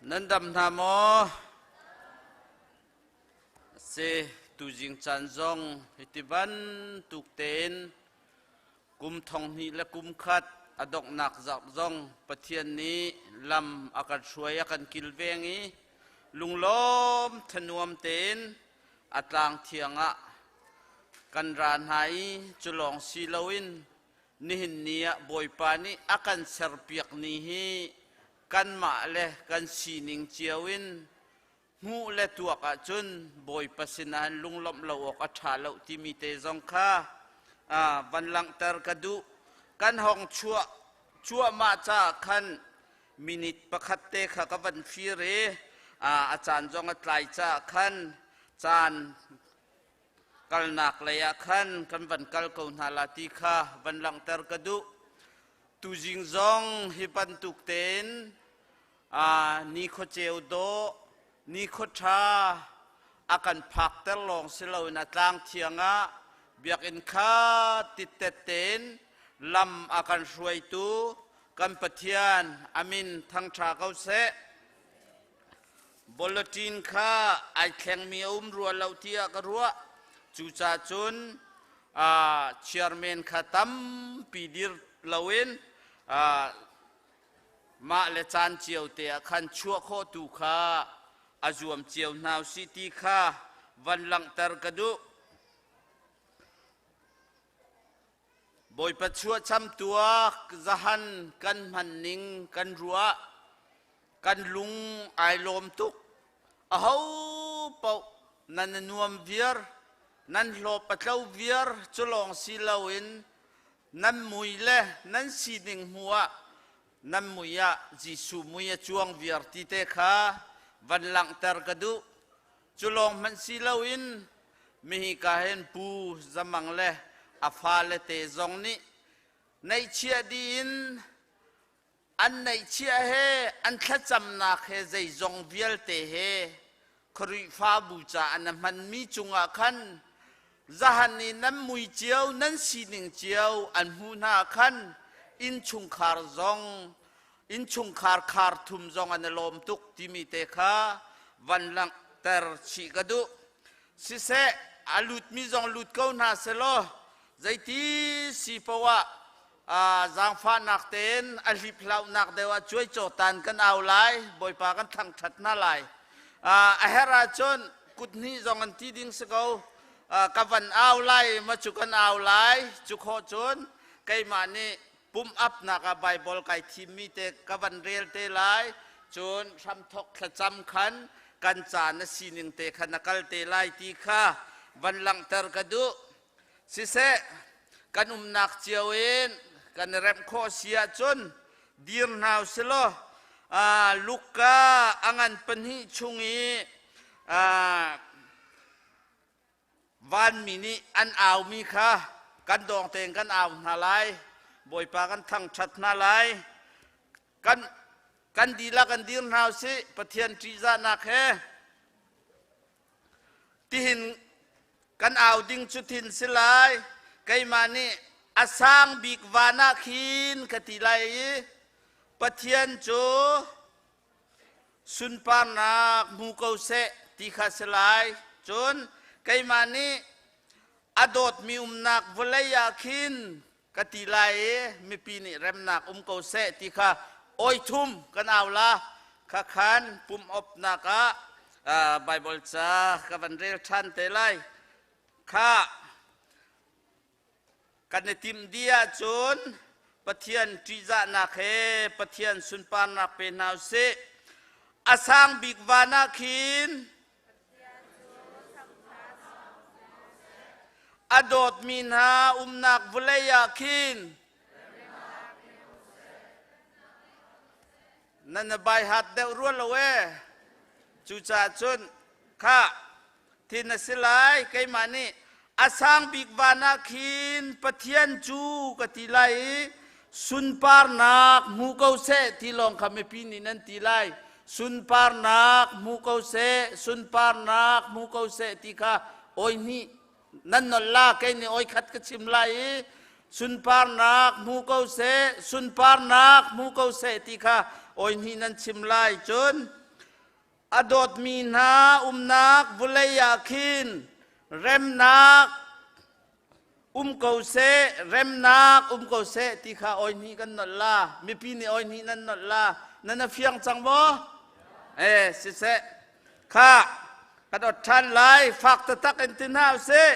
Nan dam hna maw? Si tuzing caan zong hiti bantuk tein kum thong hnih le kum khat a donghnak zarh zong Pathian nih lam a kan hruai a kan kilveng i lunglawm thanuam tein a tlang thiang ah kan ra hna i cu lawng si loin nihin ni ah Bawipa nih a kan serpiak ni hi kanmah le kan sining cio in hmuh le tuak ahcun Bawipa sinah hin lunglawmh lo awk a ṭha lo timi te zong kha van langhter ka duh. Kan hong chuah cuahmah caah khan minute pakhat te kha ka van fir i a caan zong a tlai caah khan caan kalnak lei ah khan kan van kal ko hna la ti kha van langhter ka duh. Tuzing zong hi bantuk tein nikhua ceu dawh, nikhua ṭha a kan phakter lawng si loin a tlang thiang ah biakinn kha tittet tein lam a kan hruaitu kan Pathian a min thangṭha ko seh. Bulletin kha ai thlengmi a um rua lo tiah ka ruah. Cucaah cun chairman kha tampi dir loin mah le caan cio te ah khan chuah khawh tu kha a zuam cio hna usih ti kha van langhter ka duh. Bawipa chuahcham tuak zahan kan hman ning kan ruah kan lung ai lawm tuk. Aho paoh nan i nuam viar, nan hlawp a tlo viar cu lawng si loin nan mui le nan sining hmu ah nan mui ah Jesuh mui a cuang viar ti te kha van langhter ka duh. Cu lawng hmanh si loin mihika hin Pu Zamang le a fale te zong nih neihchiah dih in an neihchiah he an thlacamnak he zeizong vialte he Khrihfabu ca an hmanmi cungah khan zahan i nan mui cio nan sining cio an hmuh hna khan innchungkhar zong innchungkhar khar thum zong an i lawm tuk timi te kha van langhter chih ka duh. Siseh, a lutmi zong lut ko hna selaw zeiti si poah zaangfahnak tein a hliphlauhnak deuh ah cuaicaw tan kan au lai, Bawipa kan thangṭhat hna lai. A herh ahcun kut hnih zong an ti ding si ko. Ka van au lai ma cu kan au lai cu khawh cun keimah nih pumh apnak ah Bible kai thimmi te ka van rel te lai. Cun hramthok thlacam khan kan ca na sining te kha na kal te lai ti kha van langhter ka duh. Siseh, kan umnak cio in kan i remh khawh si ahcun dir hna usilaw Luka a ngan pahnih chung i vanmi nih an aumi kha kan dawng tein kan au hna lai. Bawipa kan thangṭhat hna lai. Kan kan dihlak kan dir hna usih Pathian ṭihzahnak he. Tihin kan au ding cu thin si lai. Keimah nih a sang bik van ah khin ka ti lai i Pathian cu sunparnak hmu ko seh ti kha si lai. Cun keimah nih a dawtmi umnak vawlei ah khin ka ti lai i mipi nih remnak um ko seh ti kha oi thum kan au la. Kha khan pum opnak ah Bible ca ka van rel ṭhan te lai. Kha kan i timh dih ahcun Pathian ṭihzahnak he Pathian sunparnak pe hna usih. A sang bik van ah khin a dawtmi hna umnak vawlei ah khin nan bai hat deuh rua lo ee. Cucaah cun kha thin a si lai. Keimah nih a sang bik van ah khin Pathian cu ka ti lai i sunparnak hmu ko seh ti lawng kha mipi nih nan ti lai. Sunparnak hmu ko seh, sunparnak hmu ko seh ti kha oi hnih nan nolh la. Kei nih oi khat ka chim lai i sunparnak hmu ko seh, sunparnak hmu ko seh ti kha oi hnih nan chim lai. Cun. A dawtmi hna umnak vawlei ah khin remnak um ko seh, remnak um ko seh ti kha oi hnih kan nolh la. Mipi nih oi hnih nan nolh la. Nan a fiang cang maw? Eh, siseh. Kha, kan ot ṭhan lai. Fak taktak in ti hna usih.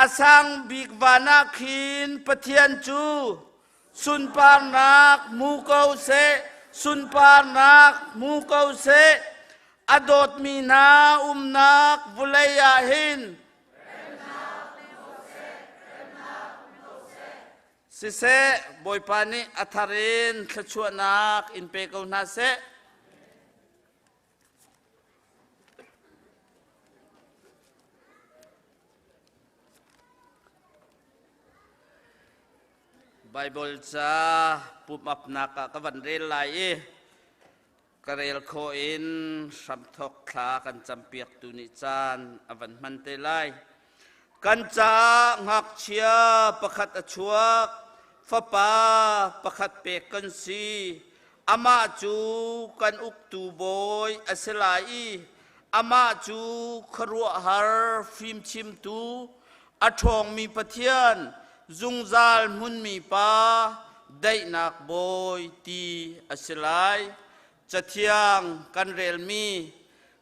A sang bik van ah khin Pathian cu sunparnak hmu ko seh, sunparnak hmu ko seh. A dawtmi hna umnak vawlei ah hin siseh, Bawipa nih a thar in thluachuahnak in pe ko hna seh. Baibal ca pumapnak ah ka van rel lai i ka rel khawh in hramthok thla kan campiaktu nih caan a van hman te lai. Kan caah ngakchia pakhat a chuak, fapa pakhat pek kan si. Amah cu kan uktu bawi a si lai i amah cu khuaruahhar fimchimtu, a ṭhawngmi Pathian, zungzal hmunmi Pa, daihnak bawi ti a si lai. Cathiang kan relmi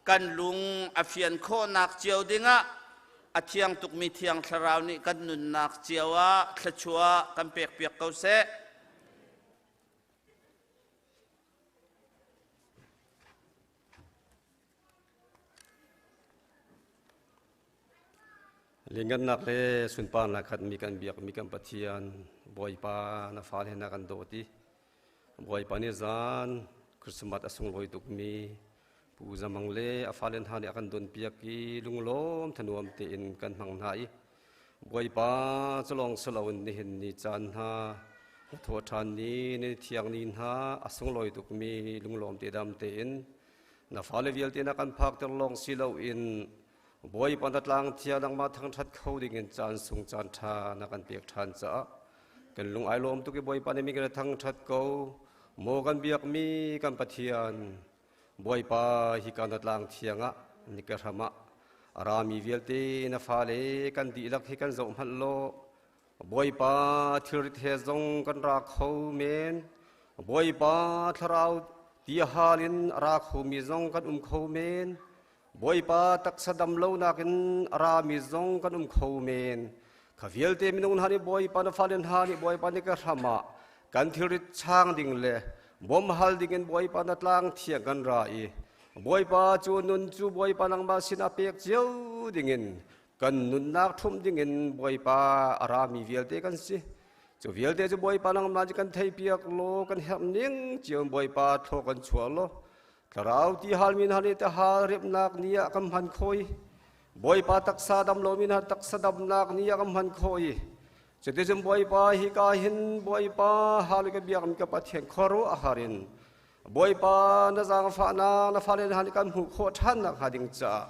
kan lung a fian khawhnak cio dingah a thiang tukmi Thiang Thlarau nih kan nunnak cio ah thluachuah kan pekpiak ko seh. Lianngannak le sunparnak khatmi kan biakmi kan Pathian Bawipa na fale na kan dawt i Bawipa nih zan Christmas a sunglawi tukmi Pu Zamang le a fale hna nih a kan donpiak i lunglawm thanuam tein kan hmang hna i Bawipa culawng siloin nihin ni caan hna na thawh ṭhan ni ni thiang ni hna a sunglawi tukmi lunglawm te dam tein na fale vialte na kan phakter lawng si loin Bawipa na tlang thiang nangmah thangṭhat kho dingin caan sung caan ṭha na kan pek ṭhan caah kan lung ai lawm tuk i Bawipa nih mi kan thangṭhat ko. Maw kan biakmi kan Pathian, Bawipa hika na tlang thiang ah ni ka hram ah a rami vialte na fale kan dihlak hi kan zoh hmanh law Bawipa thilrit he zong kan ra kho men. Bawipa thlarau ti hal in a ra khomi zong kan um kho men. Bawipa taksa dam lonak in a rami zong kan um kho men. Kha vialte minung hna nih Bawipa na fale hna nih Bawipa nih ka hram ah kan thilrit chang ding le bawm hal ding in Bawipa na tlang thiang kan ra i Bawipa cu nun cu Bawipa nangmah sinah pek cio dingin kan nunnak ṭhumh dingin Bawipa a rami vialte kan si. Cu vialte cu Bawipa nangmah cu kan theihpiak law kan herh ning cio in Bawipa thlaw kan chuah law thlarau ti halmi hna nih tahal riapnak ni ah kan hman khawh i Bawipa taksa dam lomi hna taksa damnak ni ah kan hman khawh i cuticun Bawipa hika hin Bawipa hal ka biakmi ka Pathian khuaruah har in Bawipa na zaangfahnak na fale hna nih kan hmuh khawh ṭhan nakhnga ding caah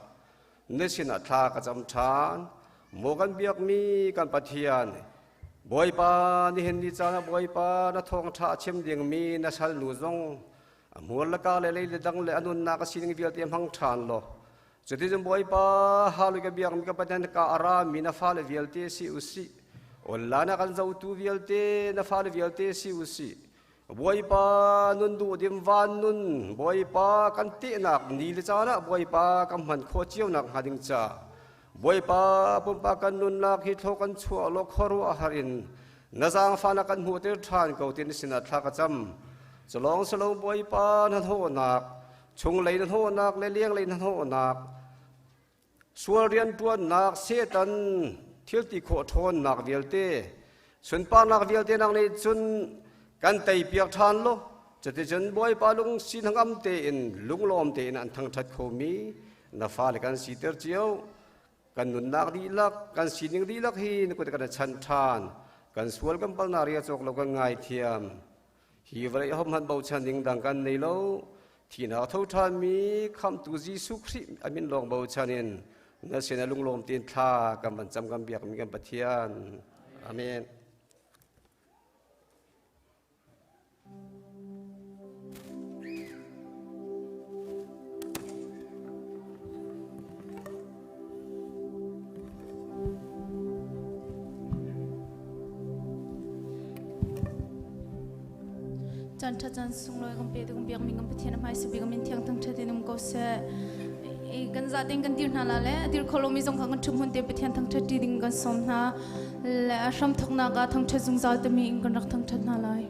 na sinah thla ka cam ṭhan. Maw kan biakmi kan Pathian, Bawipa nihin ni caan ah Bawipa na thawngṭha a chim dingmi na salnu zong a hmur le ka le lei le dang le a nunnak a sining vialte hmang ṭhan law cuticun Bawipa halu ka biakmi ka Pathian ka a rami na fale vialte si usih online ah kan zohtu vialte na fale vialte si usih Bawipa nun duhdim van nun Bawipa kan tehnak ni le caan ah Bawipa kan hman khawh cio nak hnga ding ca Bawipa pumpak kan nunnak hi thlaw kan chuah law khuaruah har in na zaangfahnak kan hmuhter ṭhan ko tin sinah thla ka cam culawng silo Bawipa na hnawhnak chunglei na hnawhnak le lenglei na hnawhnak Sual rianṭuannak Satan thilti khawh ṭhawnnak vialte sunparnak vialte nang nih cun kan teipiak ṭhan law cuticun Bawipa lungsi hnangam tein lunglawm tein an thangṭhat khomi na fale kan siter cio. Kan nunnak dihlak, kan sining dihlak hi na kut kan chan ṭhan. Kan sual kan palnak ria cawk lo kan ngaithiam. Hi vawlei hohmanh bochan ding dang kan nei lo. Thihnak tho ṭhanmi Khamhtu Jesuh Khrih a min lawng bochan in na sinah lunglawm tein thla kan van cam kan biakmi kan Pathian. Amen. Caan ṭha caan sunglawi kan pe tu kan biakmi kan Pathian a hmai bik min thiang thangṭhat in um ko seh. I kan zaten kan dir hna la le a dir kho lomi zong kha kan ṭhum hun te Pathian thangṭhat ṭi ding kan sawm hna le a hram thawknak ah thangṭhat zungzal timi in kan rak thangṭhat hna lai.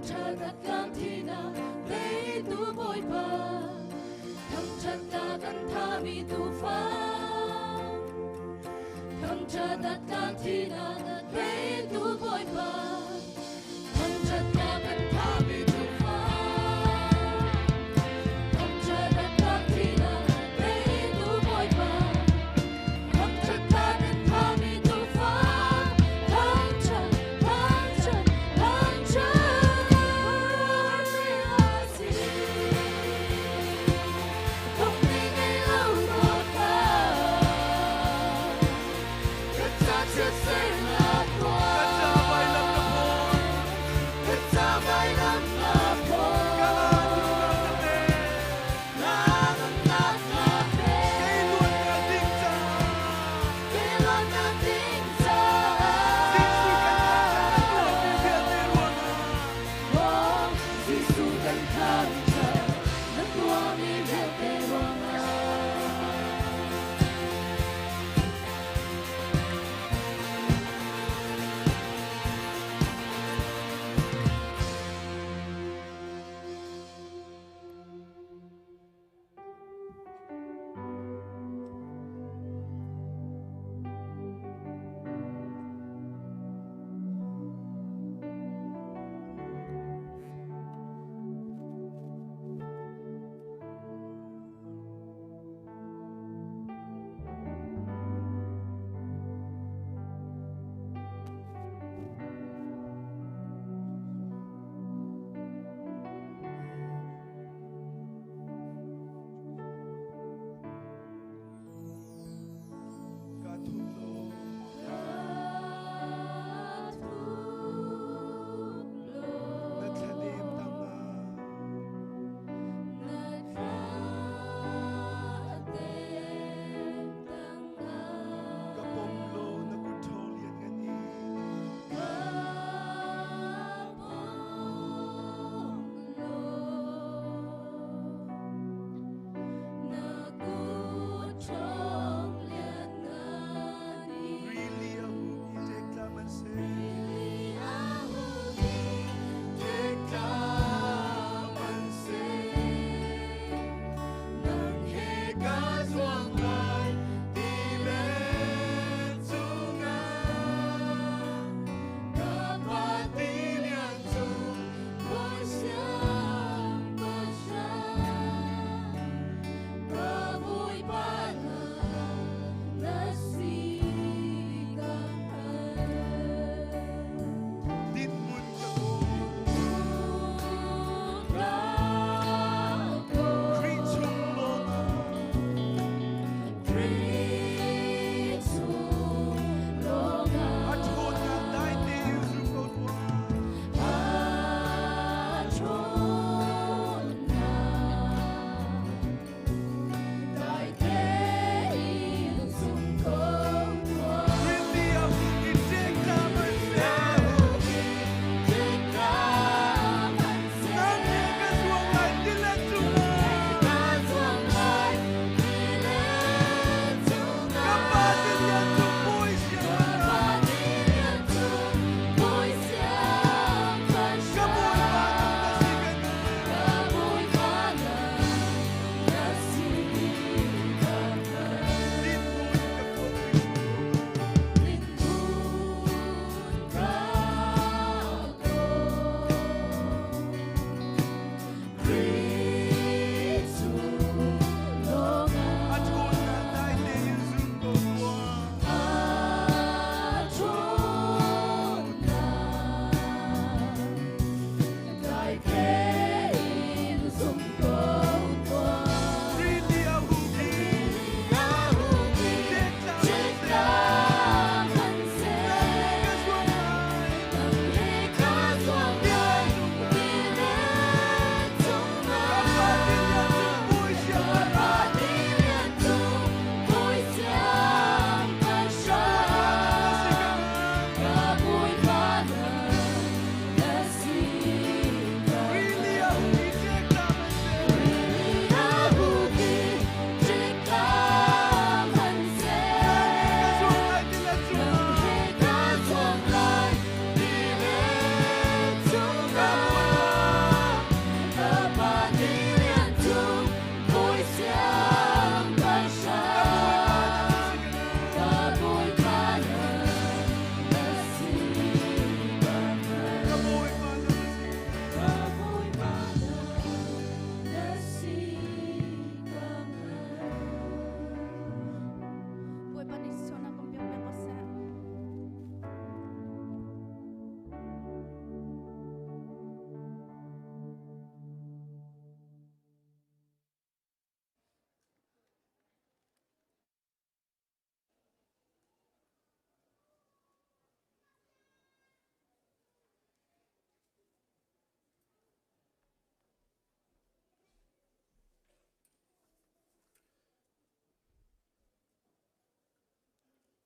Thangṭhat tlang thihnak teitu Bawipa, thangṭhat kan thami tuufa. Thangṭhat tlang thihnak teitu Bawipa, thangṭhat kan thami tuufa. Thangṭhat tlang thihnak teitu Bawipa, thangṭhat kan thami tuufa. Thangṭhat, thangṭhat, thangṭhat si. Thawkmi ngei lo dawtnak, ka ca chiatsernak tuah.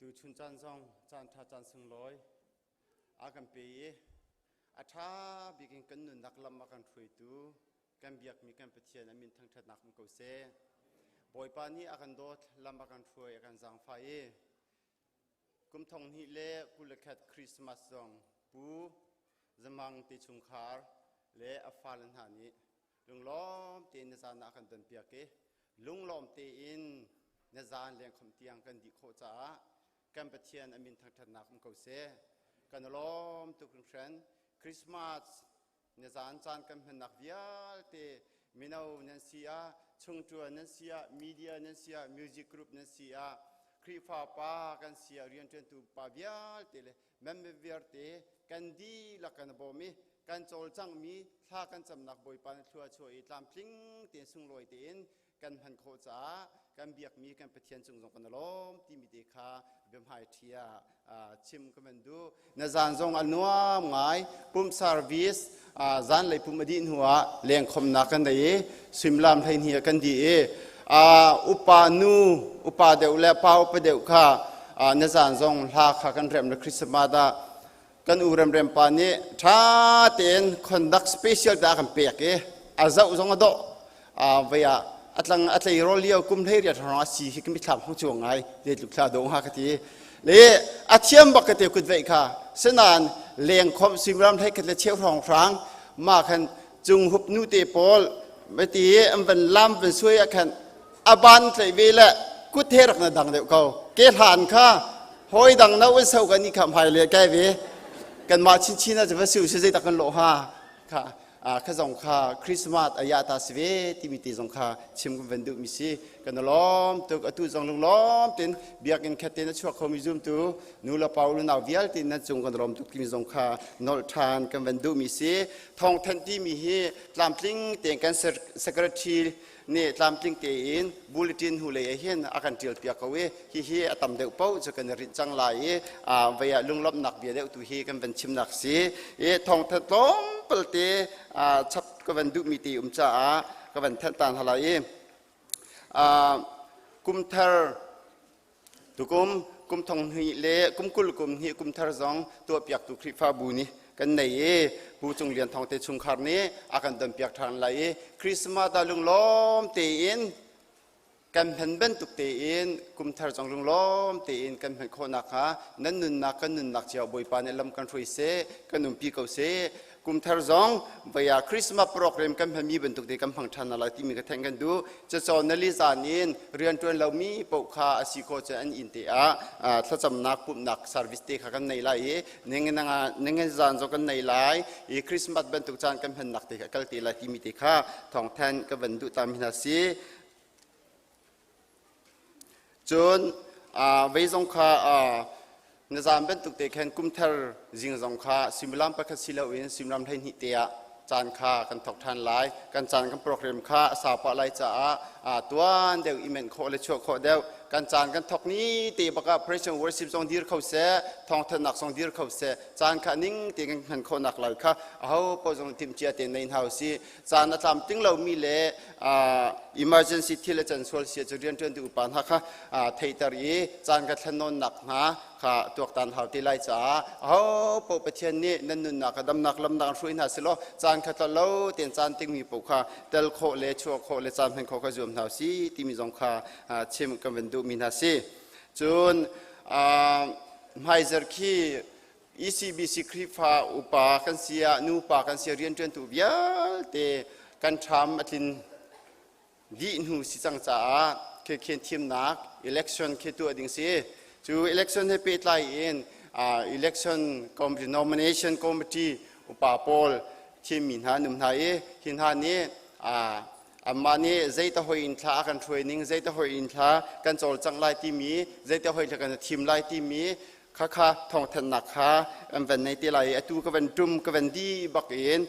Tu chun caan zong caan ṭha caan sunglawi a kan pe i a ṭha bik in kan nunnak lam a kan hruaitu kan biakmi kan Pathian a min thangṭhatnak um ko seh. Bawipa nih a kan dawt, lam a kan hruai, a kan zaangfah i kum 2021 Christmas zong Pu Zamang te chungkhar le a fale hna nih lunglawm tein na zan ah kan donpiak i lunglawm tein na zan lengkhawmh tiang kan dih khawh caah kan Pathian a min thangṭhatnak um ko seh. Kan lawm tuk hringhran. Christmas na zan caan kan hmannak vialte mino nan si ah, chungṭuan nan si ah, media nan si ah, music group nan si ah, Khrihfa pa kan si ah, rianṭuantu pa vialte le member vialte kan dihlak kan bawm i kan cawlcanghmi thla kan camnak Bawipa na thlua chuah i tlamtling tein sunglawi tein kan hman khawh caah kan biakmi kan Pathian cung zong kan lawm timi te kha biahmai ṭhi ah chim ka van duh. Na zan zong a nuam ngai. Pumh service zan lei pumh a dih hnu ah lengkhomnak kan nei i suimilam 12 ah kan dih i upa nu upa deuh le pa upa deuh kha na zan zong hla kha kan remh le Christmas ah kan u remrem pa nih ṭha tein conduct special ta kan pek i a zoh zong a dawh vei ah a tlang a tleirawl lio kum 18 hrawng a si hi ka mitthlam hung chuang ngai zeitluk thla dawh hnga ka ti le a thiam bak ka te kut veih kha senan leng khom suimilam 11 le cheu hrawng hrang ma khan cung hup nu te pawl mati an van lam van suai ah khan a ban tlaih ve le kut he rak na dang deuh ko ke hlan kha hoi dang no an so kan i kham hai le kai ve kan mah chinchin ah va su si zei tak kan lo ha kha kha zong kha Christmas aya ta si ve timi te zong kha chim kan van duh mi si. Kan lawm tuk. Atu zong lunglawm tin biakinn khat te na chuak khomi zumtu nu le pa u nau vialte nan cung kan lawm tuk timi zong kha nolh ṭhan kan van duh mi si. Thawngthanh timi hi tlamtling tein kan secretary nih tlamtling tein bulletin hnu lei ah hin a kan ṭial piak ko i hihi a tam deuh paoh cu kan i rinh cang lai i vei ah lunglawmhnak bia deuh tu hi kan van chimnak si i thawngtha tlawmpal te chap ka van duhmi te um caah ka van thanh ta hna lai i kumthar Tukum kum 20 le kum 20 kum hnih kum thar zong tuahpiaktu Khrihfabu nih kan nei i Pu Cung Lian Thawng te chungkhar nih a kan donpiak ṭhan lai i Christmas ah lunglawm tein kan hman bantuk tein kum thar zong lunglawm tein kan hman khawh nakhnga nan nunnak kan nunnak cio Bawipa nih lam kan hruai seh, kan umpi ko seh. Kum thar zong voi ah Christmas program kan hmanmi bantuk te kan hmang ṭhan hna lai timi ka theih kan duh. Cacawn na li zan in rianṭuan lomi paoh kha a si khawh cun an inn te ah thlacamnak pumhnak service te kha kan nei lai i ningin zan zong kan nei lai i Christmas bantuk caan kan hmannak te kha kal te lai timi te kha thawngthan ka van duh ta mi hna si. Cun vei zong kha na zan bantuk te khan kumthar zing zong kha suimilam pakhat si loin suimilam 12 te ah caan kha kan thawk ṭhan lai. Kan caan kan program kha a sau pah lai caah tuan deuh i menh khawh le chuah khawh deuh. Kan caan kan thawk ni te bak ah praise and worship zong dir kho seh, thawngthanhnak zong dir kho seh, caan kha ning te kan hman khawhnak lai kha aho paoh zong timhcia te nei hna usih. Caan a tlamtling lomi le emergency thil a can sual si cu rianṭuantu upa hna kha theihter i caan ka thlennawnnak hna kha tuaktan hau te lai caah aho paoh Pathian nih nan nunnak kha damnak lamnak an hruai hna silaw caan kha tlol lo tein caan tingmi paoh kha tel khawh le chuah khawh le caan hman khawh kha zuam hna si timi zong kha chim kan van duhmi hna si. Cun hmaizarh khi ECBC Khrihfa upa kan si ah nupa kan si ah rianṭuantu vialte kan ṭham a tlin dih hnu si cang caah khen thimnak election khi tuah ding si. Cu election he pehtlai in election committee nomination committee upa pawl thimmi hna an um hna i hi hna nih amah nih zeita hoi in thla a kan hruai ning, zeita hoi in thla kan cawlcangh lai timi, zeita hoi thla kan thim lai timi khakha thawngthanhnak kha an van nei te lai i atu ka van tum ka van di bak in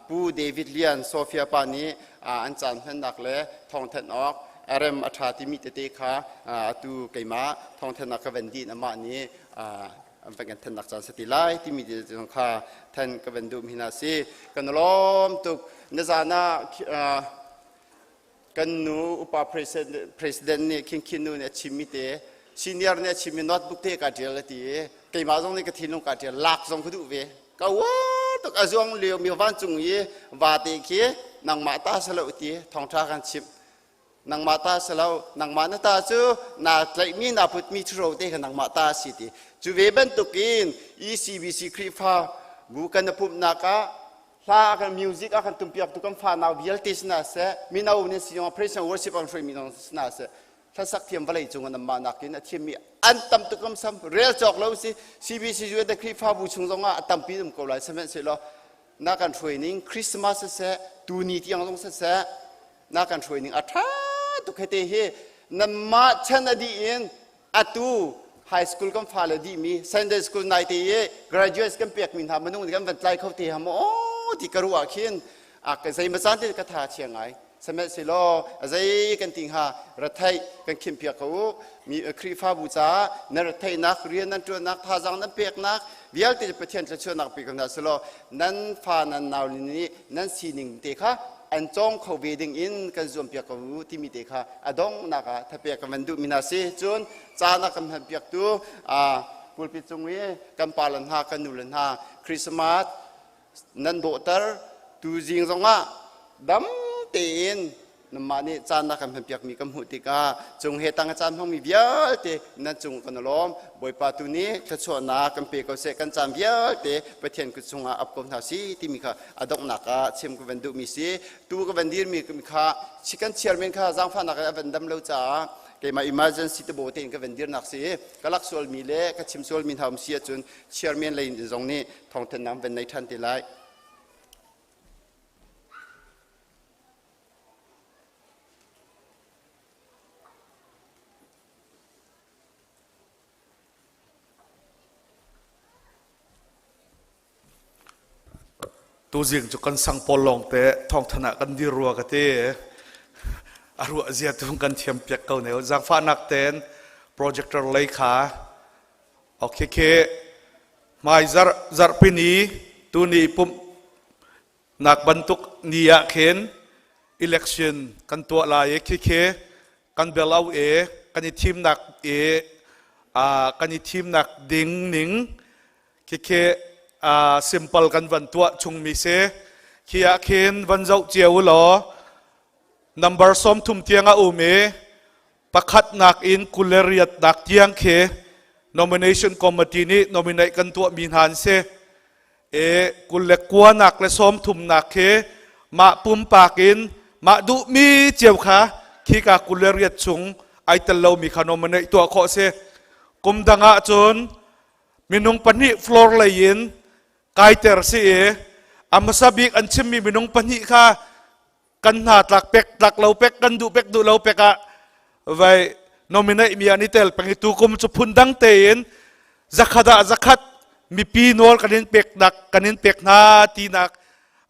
Pu David Lian Sofia pa nih an caan hmannak le thawngthanh awk a rem a ṭha timi tete kha atu keimah thawngthanhnak ka van din amah nih an van kan thannak caan si ti lai timi te zong kha than ka van duh mi hna si. Kan lawm tuk. Na zan ah kan nu upa president nih Khin Khin nu nih a chimmi te Senior nih a chimmi notebook te ka ṭial a ti i keimah zong nih ka thinlung ka ṭial lak zong ka duh ve. Ka uar tuk a zuang lio mi vancung i vate khi nangmah ta si lo ti thawngṭha kan chimh. Nangmah ta si lo, nangmah na ta cu naa tlaihmi naa putmi ṭhuro te kha nangmah ta a si ti. Cu ve bantukin ECBC Khrihfa bu kan i pumhnak ah hla kan music a kan tumpiaktu kan fanau vialte si hna seh, mino nih si zong praise and worship an hruaimi zong si hna seh, hlasak thiam vawlei cung an mah nakin a thiammi an tam tuk sam rel cawk lo si CBC UN Khrihfabu chung zong ah a tampi um ko lai sihmanhsehlaw na kan hruai ning Christmas siseh tuni tiang zong siseh na kan hruai ning a ṭha tuk hete hi nanmah chan a dih in atu high school kan fale dih mi Sunday school nai te i graduates kan pek mi hna minung kan van tlai kho te ha maw ti ka ruah khin a ka zei ma caan te ka tha chia ngai sihmanhsehlaw a zei kan ti hnga retheih kan khimpiak ko u mi Khrihfabu caah na retheihnak rian nan ṭuannak thazaang nan peknak vialte Pathian thluachuahnak pe ko hna selaw nan fa nan nau nih nan sining te kha an cawng kho ve ding in kan zuampiak ko u timi te kha a donghnak ah thapek kan van duhmi hna si cun caan a kan hmanpiaktu pulpit cung i kan pa le hna kan nu le hna Christmas nan dawhter tuzing zongah dam tein nanmah nih caan na kan hmanpiakmi kan hmuh tikah cung he tang a caan hmangmi vialte nan cung kan lawm Bawipa tu nih thluachuahnak kan pe ko seh kan caan vialte Pathian kut chungah ap ko hna si timi kha a donghnak ah chim ka van duhmi si tu ka van dirmi kha kan chairman kha zaangfahnak a van dam lo caah keimah emergency te bo tein ka van dirnak si ka lak sualmi le ka chim sualmi hna um si ahcun chairman lei in zong nih thawngthanhnak van nei ṭhan te lai. Tuzing cu kan sang pawl lawng te thawngthan ah kan dir rua ka ti. A ruah zia tu kan thiam piak ko ne. Zaangfahnak ten projector lei kha Ok khi hmai zarh zarhpini tuni pumh nak bantuk ni ah khin election kan tuah lai i khikhi kan bel au e kan i thimnak e kan i thimnak ding ning khikhi simple kan van tuah chungmi si khi ah khin van zoh cio u law number 30 tiang a um i Pakhatnak in 28nak tiang khi nomination committee nih nominate kan tuahmi hna an si. E 29nak le 30nak khi mah pumpak in mah duhmi cio kha khika 28 chung ai tel lomi kha nominate tuah khawh si. Kum dang ahcun minung pahnih floor lei in kaiter si i a hmasa bik an chimmi minung pahnih kha kan hna tlak pek tlak lo pek kan duh pek duh lo pek ah vai nominate mi an i tel peng i tukum cu phun dang tein zakhat ah zakhat mipi nawl kan in pek nak kan in pek hna tinak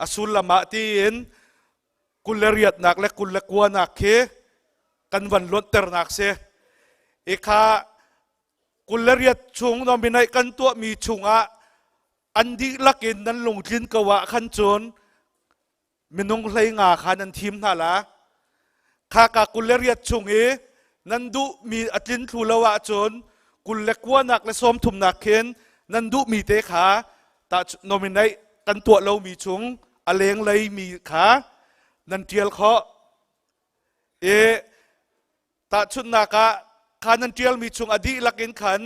a sullam ah tiin 28 nak le 29 nak khi kan van luanternak si i kha 28 chung nominate kan tuahmi chungah an dihlak in nan lungtlin ko ah khan cun minung 15 kha nan thim hna la khaka 28 chung i nan duhmi a tlin thlu lo ahcun 29 nak le 30 nak khin nan duhmi te kha ta nominate kan tuah lomi chung a lenglei mi kha nan ṭial khawh i Tahchunhnak ah, kha nan ṭialmi chung a dihlak in khan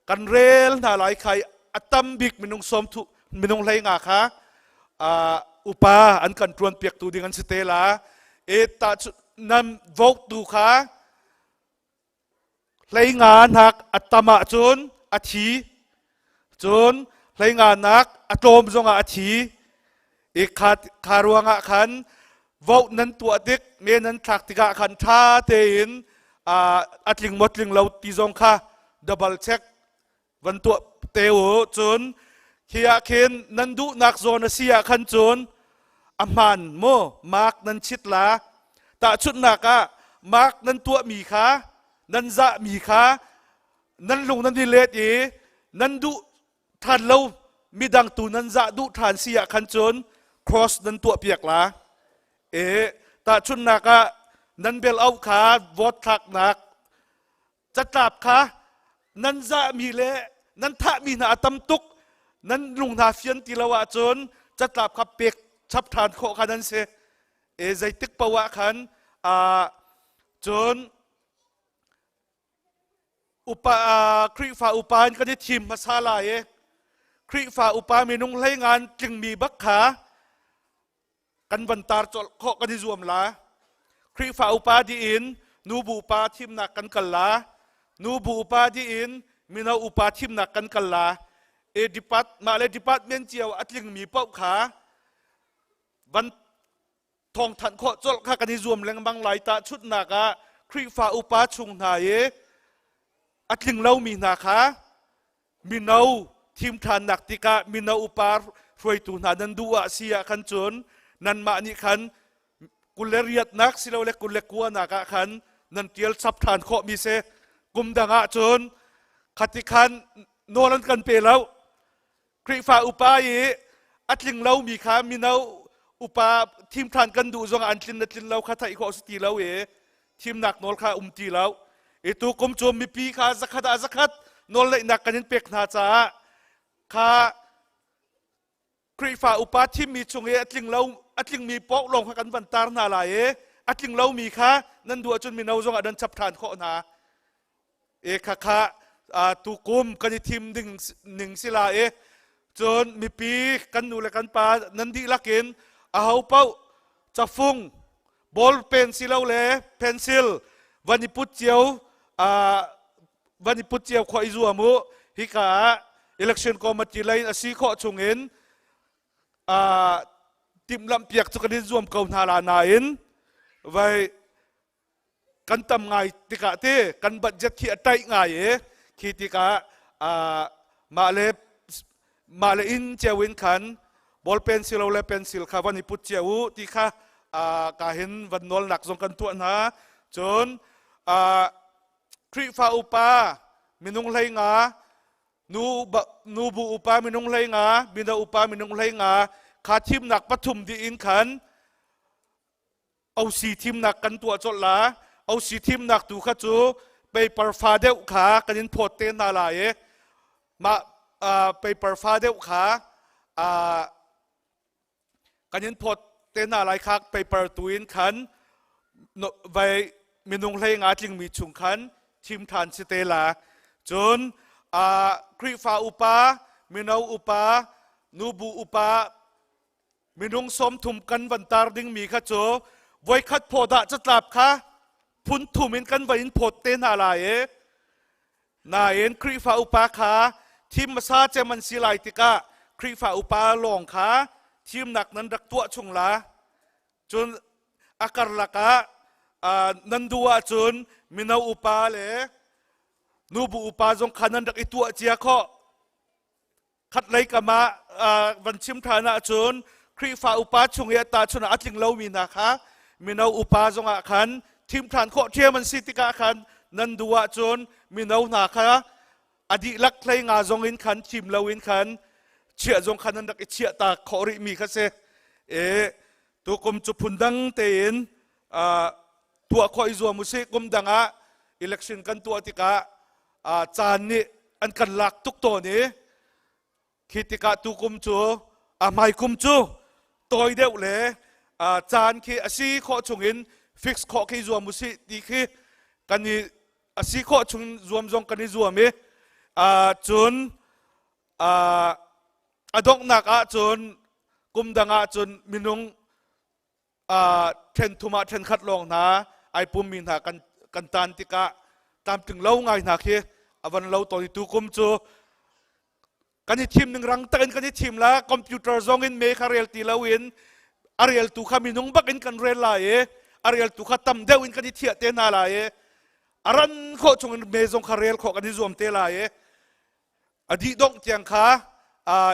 kan rel hna lai kha i a tam bik minung sawm thu minung 15 kha upa an kan ṭuan piaktu ding an si te la. E tahchunh nan vote tu kha 15 nak a tam ahcun a thi. Cun 15 nak a tlawm zongah a thi. I kha, kha ruangah khan vote nan tuah tik me nan thlak tikah khan ṭha tein a tling maw tling lo ti zong kha double check van tuah te u cun khi ah khin nan duhnak zawn a si ah khan cun a hmaan mu mark nan chit la tahchunhnak ah mark nan tuahmi kha nan zahmi kha nan lung nan i let i nan duh ṭhan lo midang tu nan zah duh ṭhan si ah khan cun cross nan tuah piak la e tahchunhnak ah nan bel au kha vote thlaknak Catlap kha nan zahmi le nan thahmi hna a tam tuk nan lung hna fian ti lo ahcun catlap kha pek chap ṭhan khawh kha nan si. E zeitik paoh ah khan cun upa Khrihfa upa in kan i thim hmasa lai i Khrihfa upa minung hlei ngan tlingmi bak kha kan van tar colh khawh kan i zuam la. Khrihfa upa dih in nubu upa thimnak kan kal la. Nubu upa dih in mino upa thimnak kan kal la. E depart mah le department cio a tlingmi paoh kha van thawngthanh khawh colh kha kan i zuam lengmang lai. Tahchunhnak ah Khrihfa upa chung hna i a tling lomi hna kha mino thim ṭhannak tikah mino upa hruaitu hna nan duh ah si ah khan cun nanmah nih khan 28nak silole 29nak ah khan nan ṭial chap ṭhan khawhmi si. Kum dang ah cun khati khan nawl an kan pe lo. Khrihfa upa i a tling lomi kha mino upa thim ṭhan kan duh zongah an tlin le tlin lo kha theih khawh si ti lo i thimnak nawl kha um ti lo. I tu kum cu mipi kha zakhat ah zakhat nawlneihnak kan in pek hna caah kha Khrihfa upa thimmi chung i a tling lo a tlingmi paoh lawng kha kan van tar hna lai i a tling lomi kha nan duh ahcun mino zong ah nan chap ṭhan khawh hna. E khakha tukum kan i thim ding ning si la i cun mipi kan nu le kan pa nan dihlak in aho paoh cafung ball pen silole pencil van i put cio van i put cio khawh i zuam u. Hika ah election committee lei a si khawh chungin timhlamh piak cu kan in zuam ko hna la nain vai kan tam ngai tikah te kan budget khi a taih ngai i khi tikah mah le mah le inn cio in khan ball pen silole pencil kha van i put cio u ti kha ka hin van nawlnak zong kan tuah hna. Cun Khrihfa upa minung 15, nu bu upa minung 15, mino upa minung 15 kha thimnak pathum dih in khan OC thimnak kan tuah colh la. OC thimnak tu kha cu paper fa deuh kha kan in phawt te hna lai i mah paper fa deuh kha kan in phawt te hna lai kha paper tu in khan vai minung 15 tlingmi chung khan thim ṭhan si te la. Cun Khrihfa upa, mino upa, nubu upa minung 30 kan van tar dingmi kha cu voikhat phawt ah catlap kha phun thum in kan va in phawt te hna lai i nain Khrihfa upa kha thim hmasa cem an si lai tikah Khrihfa upa lawng kha thimnak nan rak tuah chung la. Cun a karlak ah nan duh ahcun mino upa le nubu upa zong kha nan rak i tuah cia khawh. Khatlei kam ah van chim ṭhan ahcun Khrihfa upa chung i tahchun ah a tling lomi hna kha mino upa zongah khan thim ṭhan khawh ṭhiam an si tikah khan nan duh ahcun mino hna kha a dihlak 15 zong in khan thim loin khan chiah zong khan nan rak i chiah ta khawh rihmi kha si. E tukum cu phundang tein tuah khawh i zuam usih. Kum dang ah election kan tuah tikah caan nih an kan lak tuk tawn i khi tikah tukum cu a hmai kum cu tawi deuh le caan khi a si khawh chungin fix khawh khi zuam usih ti khi kan i a si khawh chung zuam zong kan i zuam i cun a donghnak ah cun kum dang ah cun minung ṭhen thum ah ṭhen khat lawng hna ai pummi hna kan kan tan tikah tlamtling lo ngai hna khi a van lo tawn i tukum cu kan i thim ning rang tak in kan i thim la. Computer zong in me kha rel ti lo in a reltu kha minung bak in kan rel lai i a reltu kha tam deuh in kan i thiah te hna lai i a ran khawh chung in me zong kha rel khawh kan i zuam te lai i a dih dongh tiang kha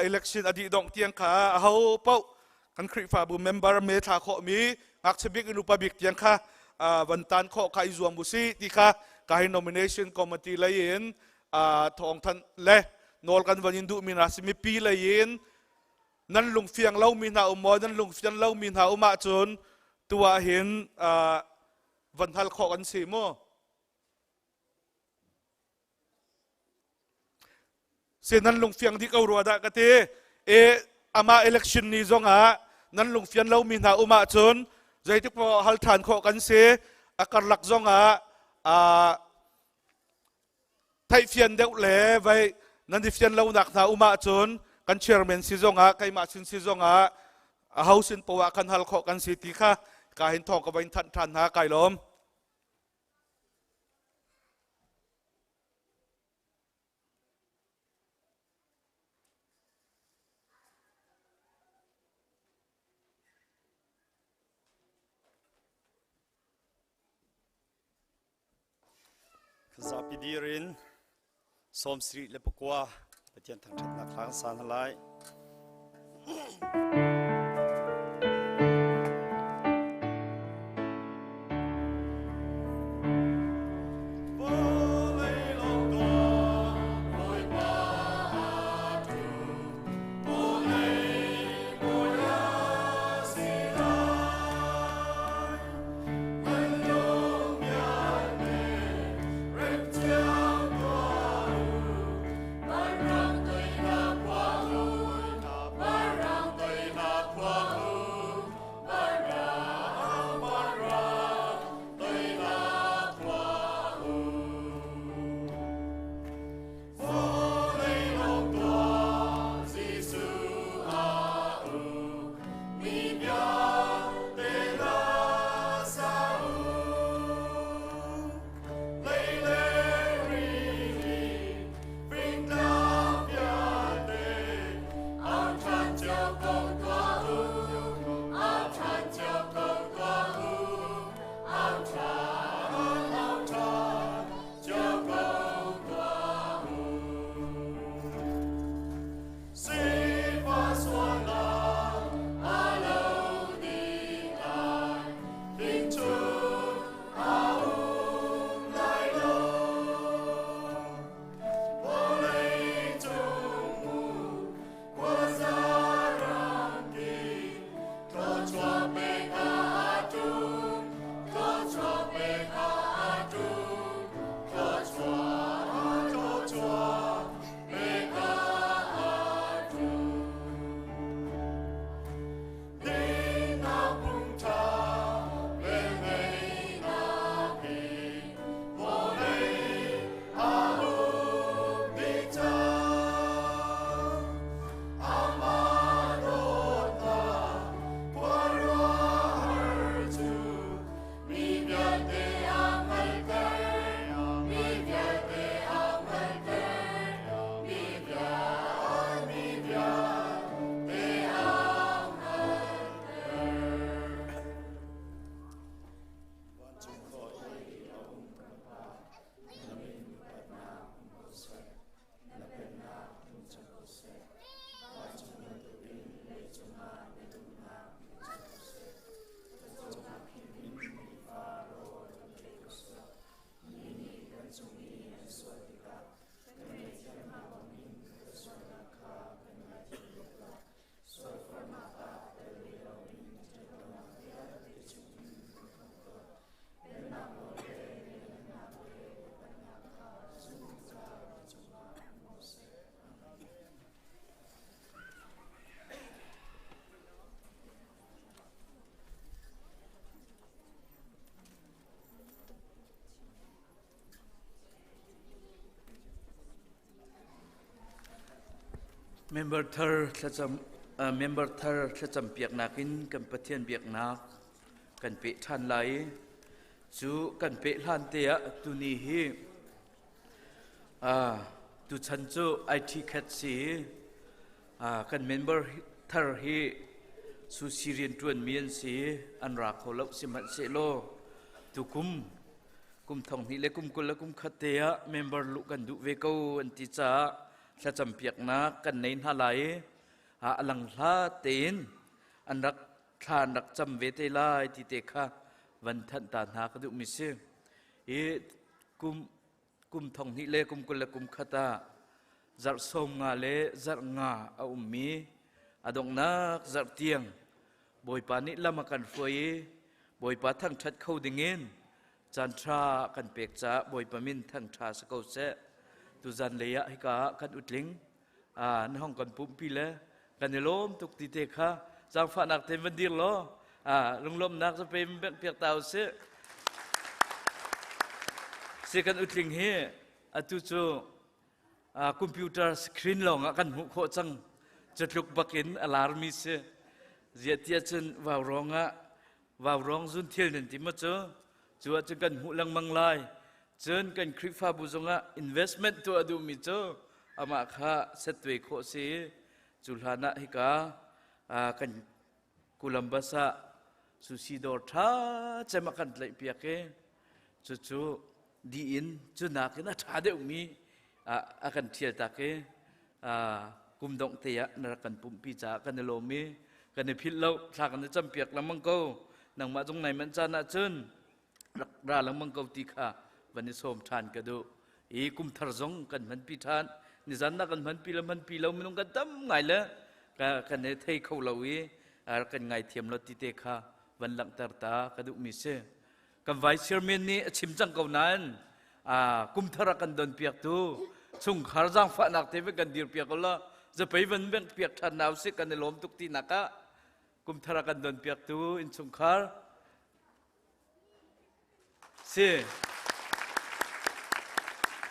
election a dih dongh tiang kha aho paoh kan Khrihfabu member me thla khawhmi ngakchia bik in upa bik tiang kha van tan khawh kha i zuam usih ti kha ka hi nomination committee lei in thawng thanh le nawl kan van in duhmi hna si. Mipi lei in nan lungfiang lomi hna um maw? Nan lungfian lomi hna um ahcun tu ah hin van hal khawh kan si mu. Se nan lungfiang dih ko rua dah ka ti. E amah election ni zongah nan lungfian lomi hna um ahcun zeitik paoh hal ṭhan khawh kan si. A karlak zongah theihfian deuh le vai nan i fian lonak hna um ahcun kan chairman si zongah keimah sin si zongah a ho sin poah kan hal khawh kan si ti kha ka hin thawng ka va in thanh ṭhan hna. Kai lawm. Zapi dir in 79 Pathian thangṭhatnak hla kan sa hna lai. Member thar thlacam member thar thlacam piaknak in kan Pathian biaknak kan peh ṭhan lai. Cu kan peh hlan te ah tuni hi tuchan cu IT khat si kan member thar hi sushi rianṭuan mi an si an ra kho lo sihmanhsehlaw tukum kum thong hnih le kum 20 le kum khat te ah member luh kan duh ve ko an ti caah thlacam piaknak kan nei hna lai i a lang hlat tein an rak thla an rak cam ve te lai ti te kha van thanh ta hna ka duhmi si. I kum kum thong hnih le kum 20 le kum khat ah zarh 15 le zarh nga a ummi a donghnak zarh tiang Bawipa nih lam a kan hruai i Bawipa thangṭhat kho dingin caan ṭha kan pek caah Bawipa min thangṭha si ko seh. Tuzan lei ah hika ah kan utling. Na hong kan pumpi le kan i lawm tuk ti te kha zaangfahnak te van dir law lunglawmhnak zape bengh piak ta usih. Si kan utling hi atu cu computer screen lawng ah kan hmuh khawh cang. Cutluk bakin a larmi si. Ziah tiah cun vaurawng ah vaurawng zun thil nan ti maw cu? Cu ahcun kan hmuh lengmang lai. Cun kan Khrihfabu zongah investment tuah duhmi cu amah kha setwe khawh si. Cu hlan ah hika kan Columbus ah sushi dawr ṭha cem a kan tlaihpiak i cucu dih in cu nakin a ṭha deuhmi a kan ṭhial tak i kum dongh te ah na rak kan pumhpi caah kan i lawm i kan i philh lo. Thla kan i campiak lengmang ko. Nangmah zong nai manh caan ahcun rak ra lengmang ko ti kha van i sawm ṭhan ka duh i kum thar zong kan hmanpi ṭhan. Nizan na kan hmanpi le hmanpi lo minung kan tam ngai le kan i thei kho lo i kan ngaithiam lo ti te kha van langhter ta ka duhmi si. Kan vice chairman nih a chim cang ko nain kum thar a kan don piaktu chungkhar zaangfahnak te kan dir piak ko la zapei van bengh piak ṭhan na usih. Kan i lawm tuk ti nak ah kum thar a kan don piaktu innchungkhar si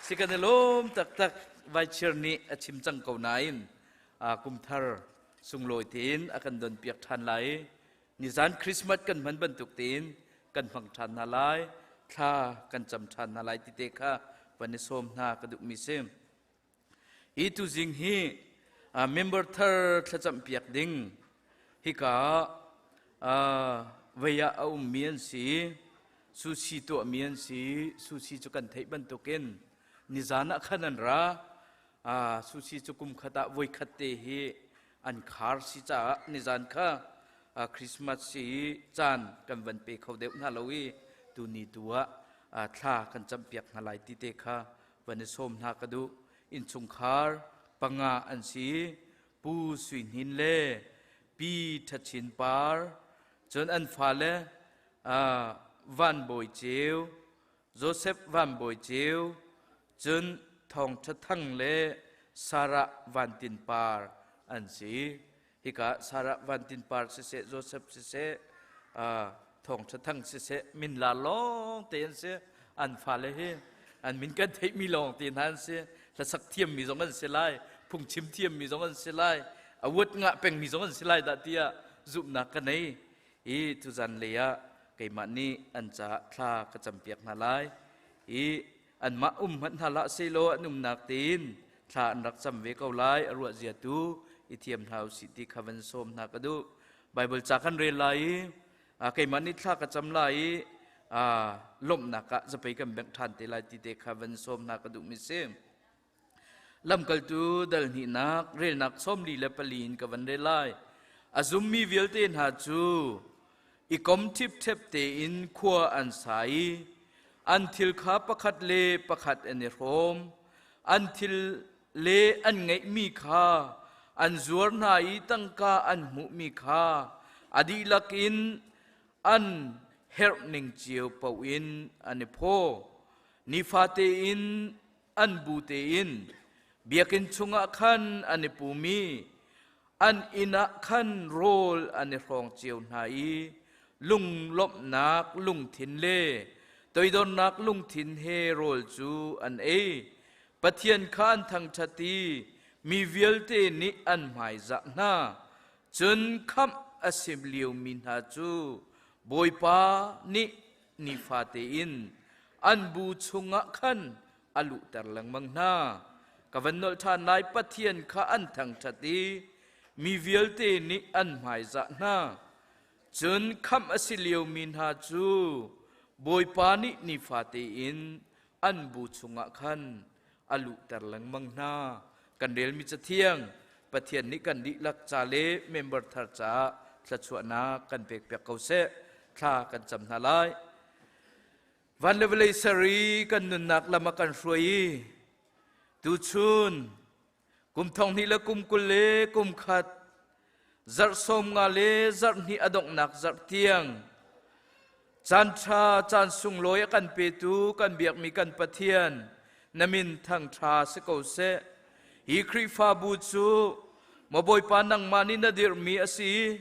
si kan i lawm taktak. Vice chair nih a chim cang ko nain kum thar sunglawi tein a kan don piak ṭhan lai. Nizan Christmas kan hman bantuk tein kan hmang ṭhan hna lai, thla kan cam ṭhan hna lai ti te kha van i sawm hna ka duhmi si. Hi tuzing hi member thar thlacam piak ding hika vei ah a ummi an si, sushi tuahmi an si. Sushi cu kan theih bantukin nizan ah khan an ra. Sushi cu kum khat ah voi khat te hi an khar si caah nizan kha Christmas si caan kan van pe kho deuh hna lo i tuni tu ah thla kan campiak hna lai ti te kha van i sawm hna ka duh. Innchungkhar panga an si: Pu Sui Hnin le Pi Ṭhachin Par, cun an fale Van Bawi Ceu, Joseph Van Bawi Ceu, cun Thawng Ṭha Thang le Sarah Van Tin Par an si. Hika Sarah Van Tin Par siseh, Joseph siseh, Thawng Ṭha Thang siseh, min la lawng te an si. An fale hi an min kan theihmi lawng te hna an si. Hlasak thiammi zong an si lai, phungchim thiammi zong an si lai, a uat ngah pengmi zong an si lai dah tiah zumhnak ka nei. I tuzan lei ah keimah nih an caah thla ka campiak hna lai i anmah um hmanh hna hlah sehlaw an umnak tein thla an rak cam ve ko lai. A ruah zia tu i thiam hna usih ti kha van sawm hna ka duh. Bible ca kan rel lai i keimah nih thla ka cam lai i lawmhnak ah zapei kan bengh ṭhan te lai ti te kha van sawm hna ka duhmi si. Lamkaltu dal hnihnak relnak 44 in ka van rel lai. A zummi vialte hna cu i kom ṭhipṭhep tein khua an sa i an thil kha pakhat le pakhat an i hrawm. An thil le an ngeihmi kha an zuar hna i tangka an hmuhmi kha a dihlak in an herh ning cio paoh in an i phaw. Nifate in an bu tein biakinn chungah khan an i pum i an inn ah khan rawl an i hrawng cio hna i lunglawmhnak lungthin le toidornak lungthin he rawl cu an ei. Pathian kha an thangṭhat i mi vialte nih an hmaizah hna. Cun khamh a si liomi hna cu Bawipa nih nifate in an bu chungah khan a luhter lengmang hna. Ka van nolh ṭhan lai: Pathian kha an thangṭhat i mi vialte nih an hmaizah hna. Cun khamh a si liomi hna cu Bawipa nih nifate in an bu chungah khan a luhter lengmang hna. Kan relmi Cathiang Pathian nih kan dihlak ca le member thar caah thluachuahnak kan pekpiak ko seh. Thla kan cam hna lai. Van le vawlei ser i kan nunnak lam a kan hruai i tuchun kum 2021 zarh 15 le zarh hnih a donghnak zarh tiang caan ṭha caan sunglawi a kan petu kan biakmi kan Pathian na min thangṭha si ko seh. Hi Khrihfabu cu maw Bawipa nangmah nih na dirhmi a si,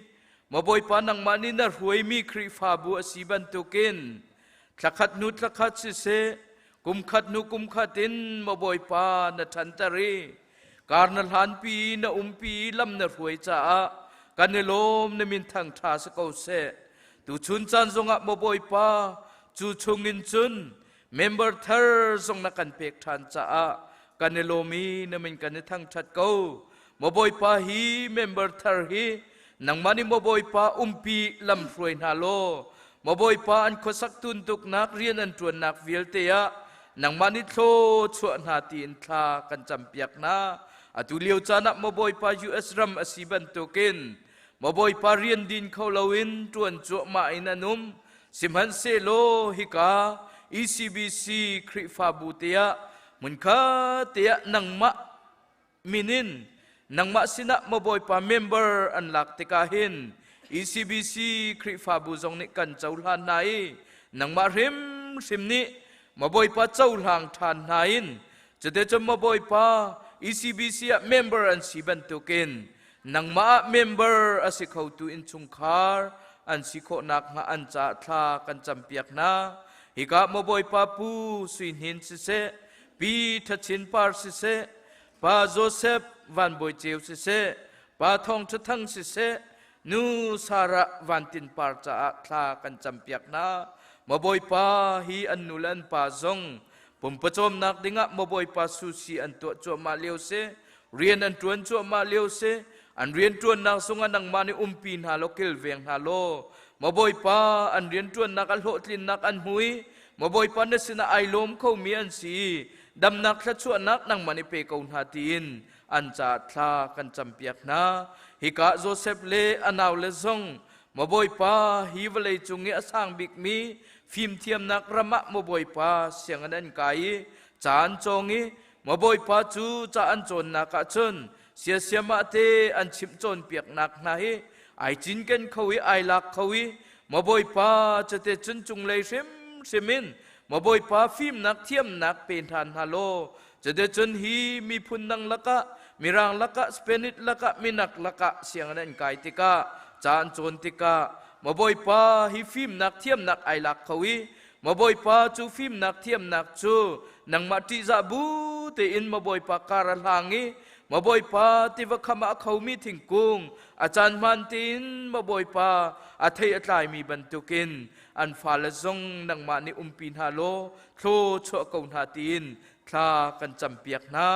maw Bawipa nangmah nih na hruaimi Khrihfabu a si bantukin thlakhat hnu thlakhat siseh, kumkhat hnu kumkhat in maw Bawipa na ṭhanter i kar na hlanpi na umpi lam na hruai caah kan i lawm na min thang ṭha si ko seh. Tuchun caan zongah maw Bawipa cu chungin cun member thar zong na kan pek ṭhan caah kan i lawm i na min kan i thangṭhat ko. Maw Bawipa hi member thar hi nangmah nih maw Bawipa umpi lam hruai hna law maw Bawipa an khuasak tuntuknak rian an ṭuannak vialte ah nangmah nih thlaw chuah hna tiin thla kan campiak hna. Atu lio caan ah maw Bawipa US ram a si bantukin maw Bawipa rian din kho loin ṭuan cuahmah in an um. Sihmanhsehlaw hika ECBC Khrihfabu te ah hmunkhat te ah nangmah min in nangmah sinah maw Bawipa member an lak tikah hin ECBC Khrihfabu zong nih kan cohlan hna i nangmah hrimhrim nih maw Bawipa cohlang ṭhan hna in cuticun maw Bawipa ECBC ah member an si bantukin nangmah ah member a si khotu innchungkhar an si khawh nakhnga an caah thla kan campiak hna. Hika maw Bawipa Pu Sui Hnin siseh, Pi Thachin Par siseh, Pa Joseph Van Bawi Ceu siseh, Pa Thawng Tha Thang siseh, Nu Sarah Van Tin Par caah thla kan campiak hna. Maw Bawipa hi an nu le an pa zong pumpawcawmnak dingah maw Bawipa susi an tuah cuahmah lio si, rian an ṭuan cuahmah lio si, an rianṭuannak zongah nangmah nih umpi hna law kilveng hna law maw Bawipa an rianṭuannak a hlawhtlinnak an hmu i maw Bawipa na sinah ai lawm khomi an si i damnak thluachuahnak nangmah nih pe ko hna tiin an caah thla kan campiak hna. Hika Joseph le a naule zong maw Bawipa hi vawlei cung i a sang bikmi fimthiamnak ram ah maw Bawipa sianginn an kai i ca an cawng i maw Bawipa cu ca an cawnnak ah cun siasiamah te an chimh cawnpiaknak hna hi ai cinken kho i ai lak kho i maw Bawipa cute cun cunglei hrimhrim in maw Bawipa fimnak thiamnak pe hna hna law cute cun hi miphun dang lakah Mirang lakah Spanish lakah minak lakah sianginn an kai tikah ca an cawn tikah maw Bawipa hi fimnak thiamnak ai lak kho i Maw Bawipa cu fimnak thiamnak cu nangmah ṭihzah bu tein maw Bawipa kar a hlang i maw Bawipa tiva kham ah a khomi thingkung a caan hmaan tein maw Bawipa a thei a tlaimi bantukin an fale zong nangmah nih umpi hna law thlaw chuah ko hna tiin thla kan campiak hna.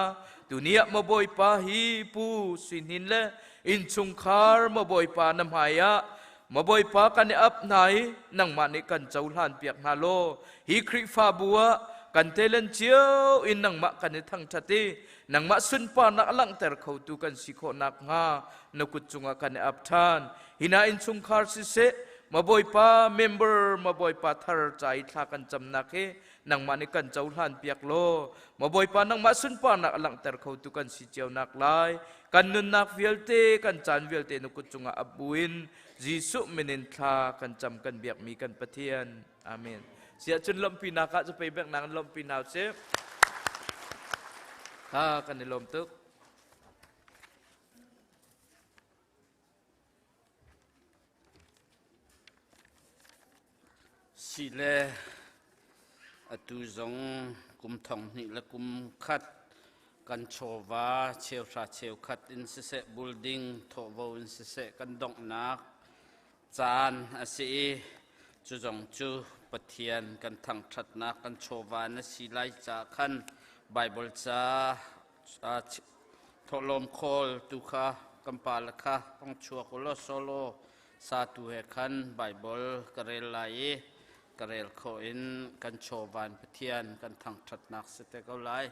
Tuni ah maw Bawipa hi Pu Sui Hnin le innchungkhar maw Bawipa na hmai ah Maw Bawipa kan i ap hna i nangmah nih kan cohlan piak hna law hi Khrihfabu ah kan telen cio in nangmah kan i thangṭhat i nangmah sunparnak a langhter khotu kan si khawh nakhnga na kut cungah kan i ap ṭhan. Hi hna innchungkhar siseh, maw Bawipa member, maw Bawipa thar ca i thla kan camnak hi nangmah nih kan cohlan piak law maw Bawipa nangmah sunparnak a langhter khotu kan si cio nak lai kan nunnak vialte kan caan vialte na kut cungah ap buin Jesuh min in thla kan cam kan biakmi kan Pathian amen siah cun lawmhpinak ah cu pei bek nak in lawmhpi hna usih ha kan i lawm tuk Sile atu zong kum thong hnih le kum khat kan chawva cheuhra cheukhat in siseh building thawhvo in siseh kan donghnak caan a si i cu zong cu Pathian kan thangṭhatnak kan chawva na si lai caah khan Baibal ca Thawhlawm khawl tu kha kan pale kha hong chuak u law solo satu he khan Baibal ka rel lai i ka rel khawh in kan chawvan Pathian kan thangṭhatnak si te ko lai.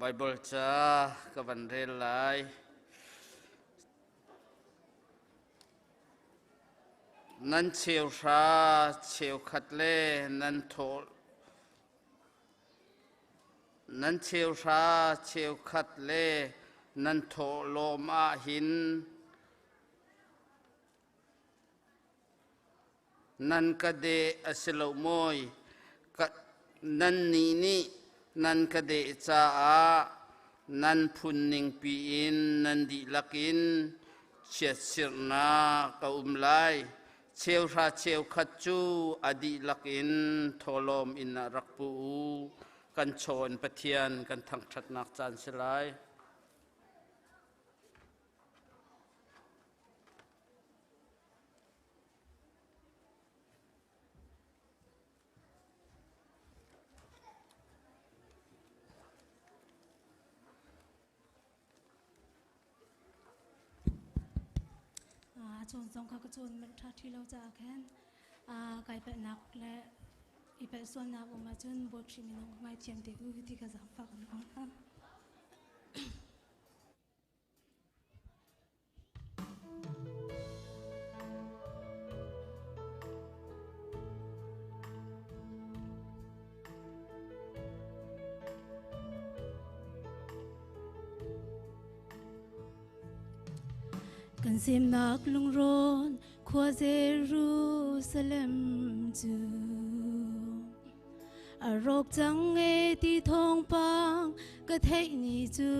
Baibal ca ka van rel lai. Nan cheuhra cheukhat le nan thawl nan cheuhra cheukhat le Nan thawhlawm ah hin nan ka deh a si lo mawi? Nannih nih nan ka deh caah nan phun ningpi in nan dihlak in chiatsirhnak a um lai. Cheuhra cheukhat cu a dihlak in thawhlawm inn ah rak pu u. Kan chawn Pathian kan thangṭhatnak caan si lai. Cawn zong kha ka cawn manh ṭha ṭhi lo caah khan kai palhnak le i palh sualnak um ahcun Bawi Khrih minung ka ngaithiam te u ti ka zaangfah kan hong hna. Kan semnak lungrawn khua Jerusalem cu a rawk cang e ti thawngpang ka theih ni cu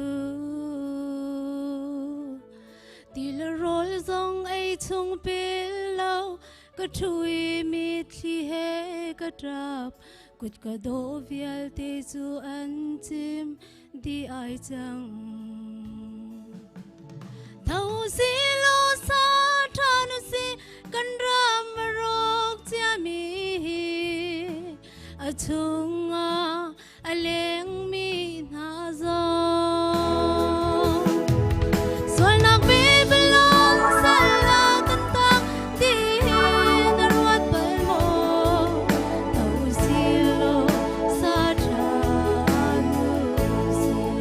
ti le rawl zong ei chung pel lo ka ṭhu i mitthli he ka ṭap kut ka dawh vialte cu an cim di ai cang tho si lo sa ṭhan si kan ram rawk ciami hi a chungah a lengmi hna zong sualnak Babylon sal ah kan tang tiin a ruat bal maw tho si law sa ṭhan u sih.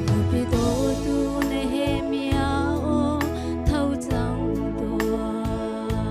Khuapi dawtu Nehemiah aw tho cang tuah.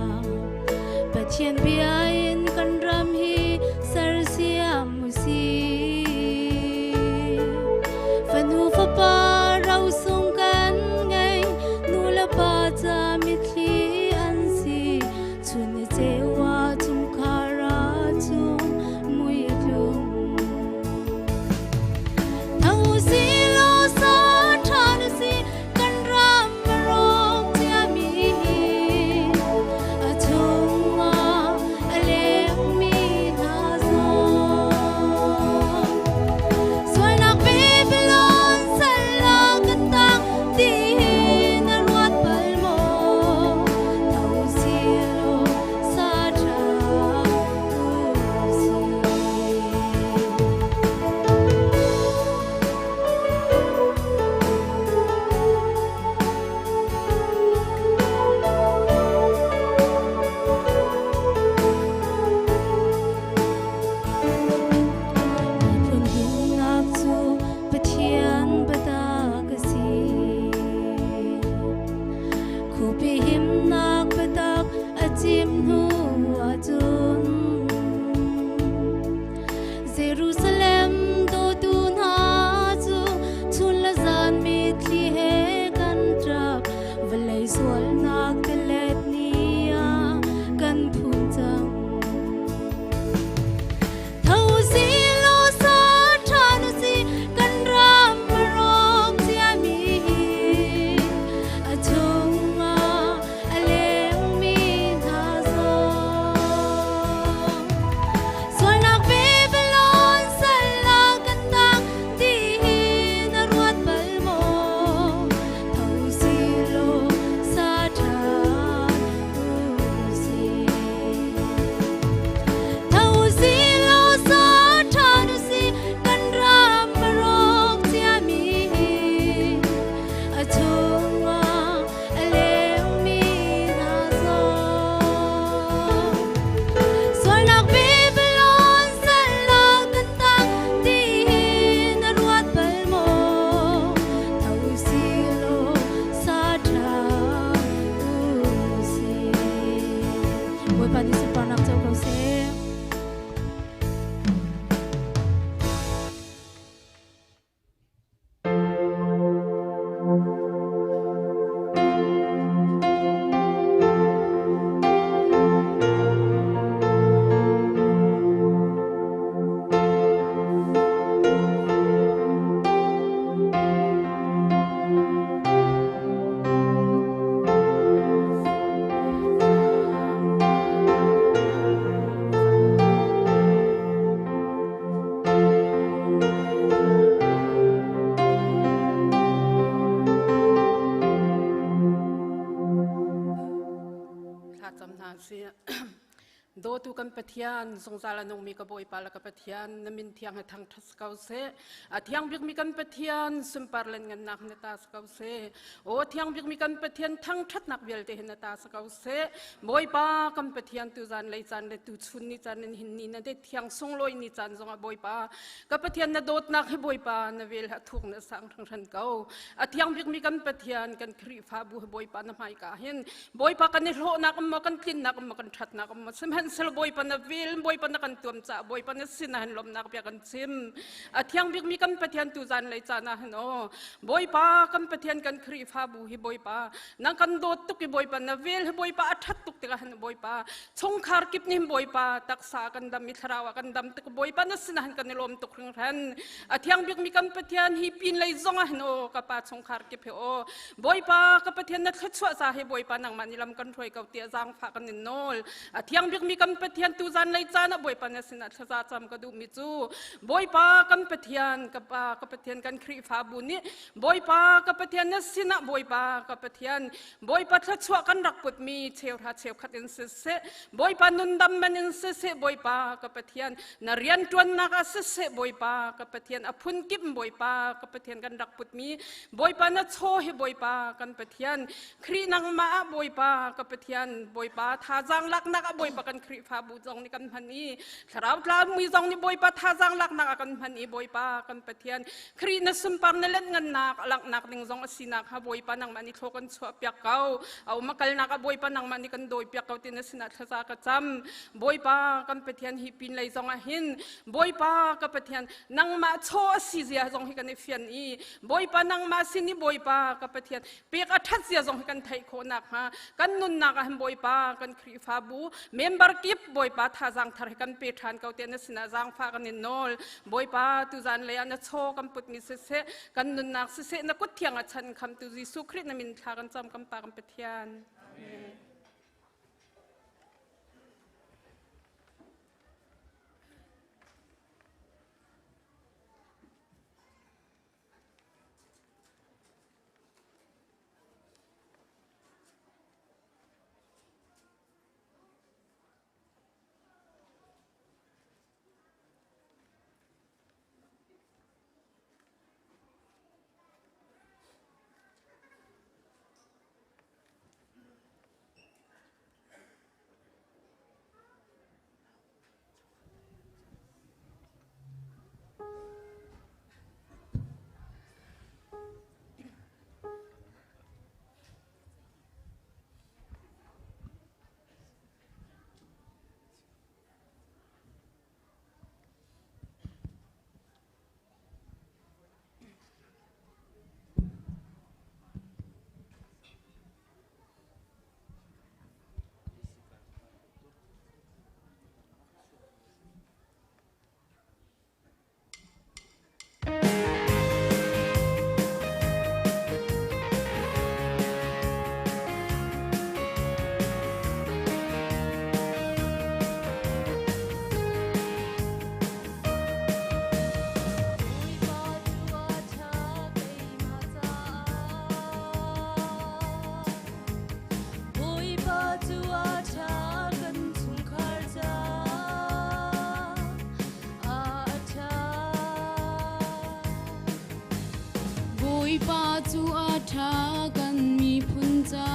Dawtu kan Pathian, zungzal a nungmi ka Bawipa le ka Pathian, na min thiang he thangṭhat si ko seh. A thiang bikmi kan Pathian, sunpar le ngannak na ta si ko seh. Aw thiang bikmi kan Pathian, thangṭhatnak vialte hi na ta si ko seh. Bawipa kan Pathian tu zan lei caan le tu chun ni caan in hin ni na de thiang sunglawi ni caan zongah Bawipa ka Pathian na dawtnak hi Bawipa na vel ha thuk na sang hringhran ko. A thiang bikmi kan Pathian, kan Khrihfabu hi Bawipa na hmaika hin Bawipa kan i hlawhnak um maw kan tlinnak um maw kan ṭhatnak um maw sihmanhsehlaw Bawipa na vel Bawipa na kan tuam caah Bawipa na sin ah hin lawmhnak bia kan chim. A thiang bikmi kan Pathian tu zan lei caan ah hin aw Bawipa kan Pathian kan Khrihfabu hi Bawipa nang kan dawt tuk i Bawipa na vel hi Bawipa a ṭhat tuk tikah hin Bawipa chungkhar kip nih Bawipa taksa kan dam i thlarau ah kan dam tuk Bawipa na sin ah hin kan i lawm tuk hringhran. A thiang bikmi kan Pathian hi pin lei zong ah hin aw ka pa chungkhar kip hi aw Bawipa ka Pathian na thluachuah ca hi Bawipa nangmah nih lam kan hruai ko tiah zaangfah kan in nawl. A thiang bikmi kan Pathian tu zan lei caan ah Bawipa na sinah thlaza cam ka duhmi cu Bawipa kan Pathian ka Pa ka Pathian kan Khrihfabu nih Bawipa ka Pathian na sinah Bawipa ka Pathian Bawipa thluachuah kan rak putmi cheuhra cheukhat in siseh Bawipa nundam man in siseh Bawipa ka Pathian na rianṭuannak ah siseh Bawipa ka Pathian a phunkip Bawipa ka Pathian kan rak putmi Bawipa na chaw hi Bawipa kan Pathian Khrih nangmah ah Bawipa ka Pathian Bawipa thazaang laknak ah Bawipa kan Khrihfabu zong nih kan hman i thlarau tlaumi zong nih Bawipa thazaang laknak ah kan hman i Bawipa kan Pathian Khrih na sunpar na let ngannak a langhnak ding zong a sinak ha Bawipa nangmah nih thlaw kan chuah piak ko a um a kalnak ah Bawipa nangmah nih kan dawi piak ko ti na sinah thlaza ka cam Bawipa kan Pathian hi pin lei zong ah hin Bawipa ka Pathian nangmah chaw a si zia zong hi kan i fian i Bawipa nangmah sin i Bawipa ka Pathian pek a ṭhat zia zong hi kan theih khawh nakhnga kan nunnak ah hin Bawipa kan Khrihfabu member kip Bawipa thazaang thar hi kan pe ṭhan ko tiah na sinah zaangfah kan in nawl. Bawipa tuzan lei ah na chaw kan putmi siseh kan nunnak siseh na kut thiang ah chan khamtu Jesuh Khrih na min thla kan cam kan Pa kan Pathian. Amen. Bawipa cu a ṭha kan chungkhar ca a ṭha. Bawipa cu a ṭha kan miphun ca.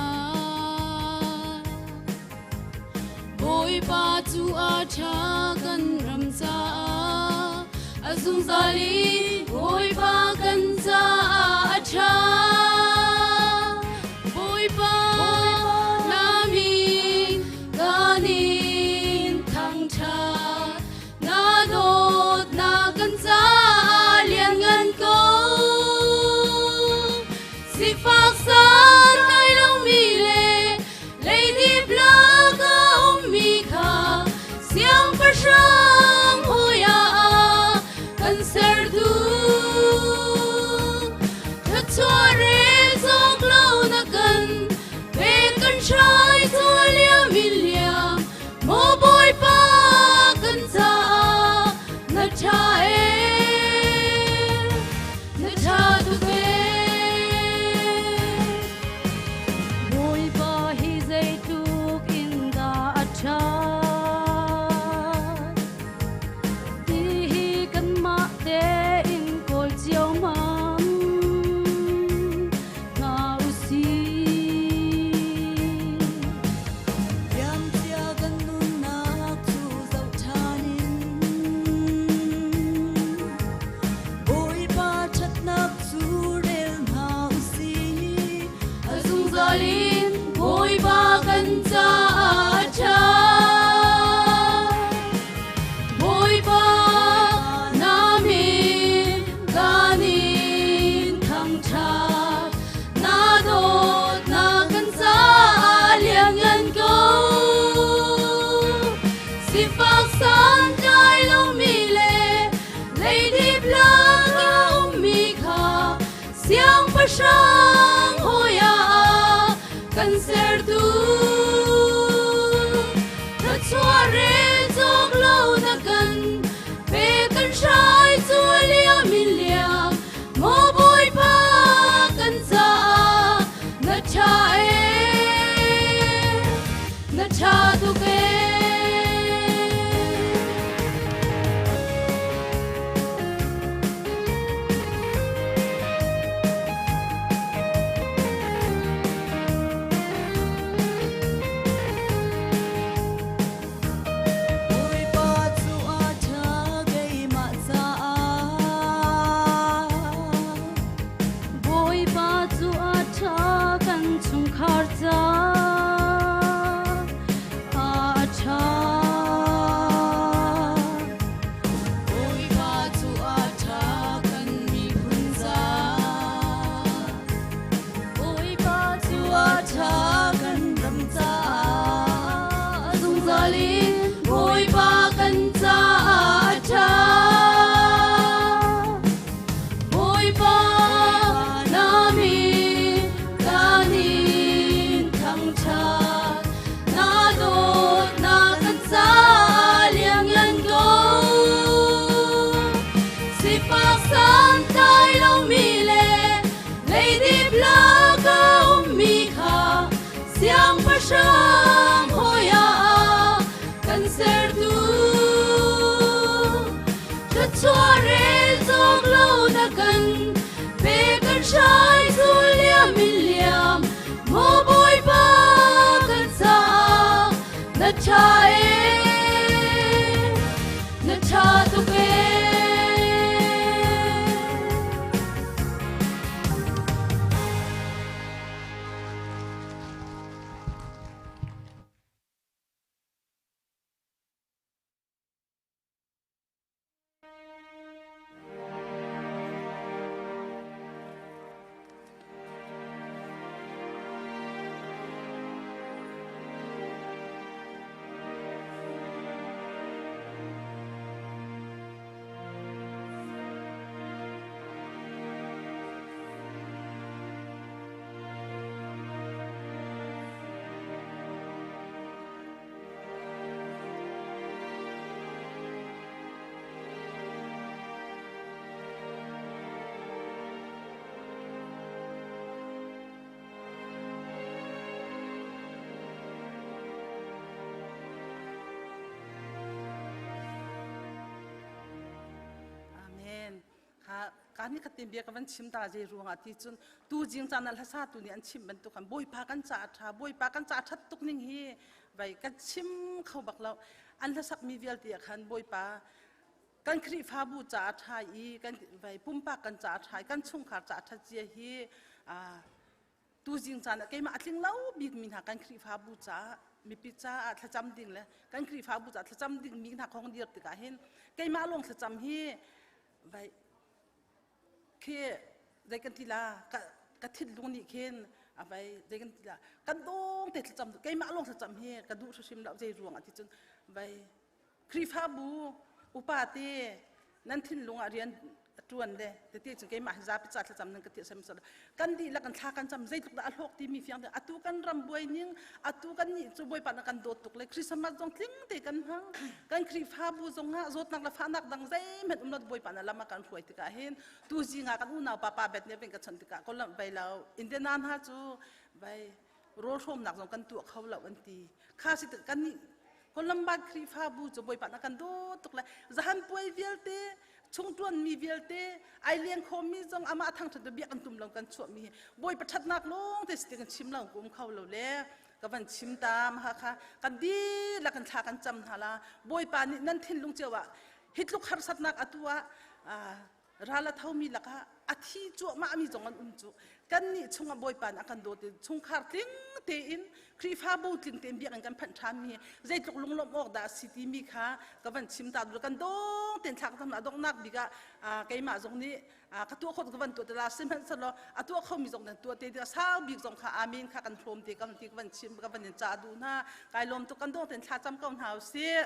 Bawipa cu a ṭha kan ram caah a zungzal in Bawipa kan caah a ṭha. Bawipa na min kan in thangṭhat na dawtnak kan caah lianngan ko. Sifak santlai lomi le leidip lak a ummi kha siangpahrang hawi ah kan ser duh. Thluachuah rel cawk lo na kan pek kan hrai caw liam in liam maw Bawipa kan caah na ṭha ee. Na ṭha tuk ee. Bawipa hi zeitluk in dah a ṭhat. Zungzal in Bawipa kan caah a ṭha. Bawipa na min kan in thangṭhat, na dawtnak kan caah lianngan ko. Sifak santlai lomi le leidip lak a ummi kha siangpahrang hawi ah kan sertu. Thluachuah rel cawk lo na kan pe kan hrai cu a liam in liam maw Bawipa kan caah na ṭha ee na ṭha tuk ee. Bawipa cu a ṭha keimah caah. Bawipa cu a ṭha kan chungkhar caah a ṭha. Bawipa cu a ṭha kan miphun caah. Bawipa cu a ṭha kan ram caah. Zungzal in Bawipa kan caah a ṭha. Bawipa na min kan in thangṭhat, na dawtnak kan caah lianngan ko. Sifak santlai lomi le leidip lak a ummi kha siangpahrang hawi ah kan sertu. Thluachuah rel cawk lo na kan pe kan hrai cu liam in liam maw Bawipa kan caah na ṭha ee na ṭha tuk ee. Amen. Kha ka ni khatin bia ka van chim ta je ruangah ti cun tu jing caan ah hlasa tu nih an chim bantuk khan Bawipa kan ca a ṭha Bawipa kan ca a ṭhat tuk ning hi vai kan chim kho bak lo an hlasak mi vialte ah khan Bawipa kan Khrihfabu ca a ṭha i kan vai pumpak kan ca a ṭha i kan chungkhar ca a ṭhat zia hi tuzing caan ah keimah a tling lo bikmi hna kan Khrihfabu caah mipi caah thlacam ding le kan Khrihfabu caah thlacam ding mi hna khong dir tikah hin keimah lawng thlacam hi vai khi zei kan ti la ka ka thinlung nih khin a vai zei kan ti la kan dong te thlacam keimah lawng thlacam hi ka duh hrimhrim lo zei ruang ah ti cun vai Khrihfabu upa te nan thinlung ah rian ṭuan le tete cun keimah hi zapi ca thlacam nan ka ti sem sal kan dihlak kan thla kan cam zeitluk dah a hlawk timi fiang te atu kan ram buai ning atu kan nih cu bawipa na kan dawt tuk le Christmas zong tling te kan hmang kan Khrihfabu zong ah zawtnak le fahnak dang zeihmanh um lo bawipa na lam ah kan hruai tikah hin tu zing ah kan unau papa bet ne veng ka chon tikah kolam vai lo Indiana hna cu vai rawl hrawmnak zong kan tuah kho lo an ti kha si kan nih Columbine Khrihfabu cu Bawipa na kan dawt tuk le zahan puai vialte chungṭuan mi vialte ai leng khomi zong amah thangṭhat biak an tum lo kan chuah mi hi Bawipa ṭhatnak lawng te si kan chim lo ka um kho lo le ka van chim ta ma kha kan dihlak kan thla kan cam hna la Bawipa nih nan thinlung cio ah hi tluk harsatnak atu ah. Ral a thomi lakah a thi cuahmahmi zong an um cu. Kannih chungah Bawipa nih a kan dawt i chungkhar tling tein Khrihfabu tling tein biakinn kan phanh ṭhanmi hi zeitluk lunglawmh awk dah a si timi kha ka van chim ta duh. Kan dong tein thla ka cam. A donghnak bik ah keimah zong nih ka tuah khawh ka van tuah te la sihmanhsehlaw a tuah khomi zong nan tuah te ding sau bik zong kha amen kha kan hrawm te kan ti ka van chim ka van in cah duh hna. Kai lawm tuk. Kan dong tein thla cam ko hna usih.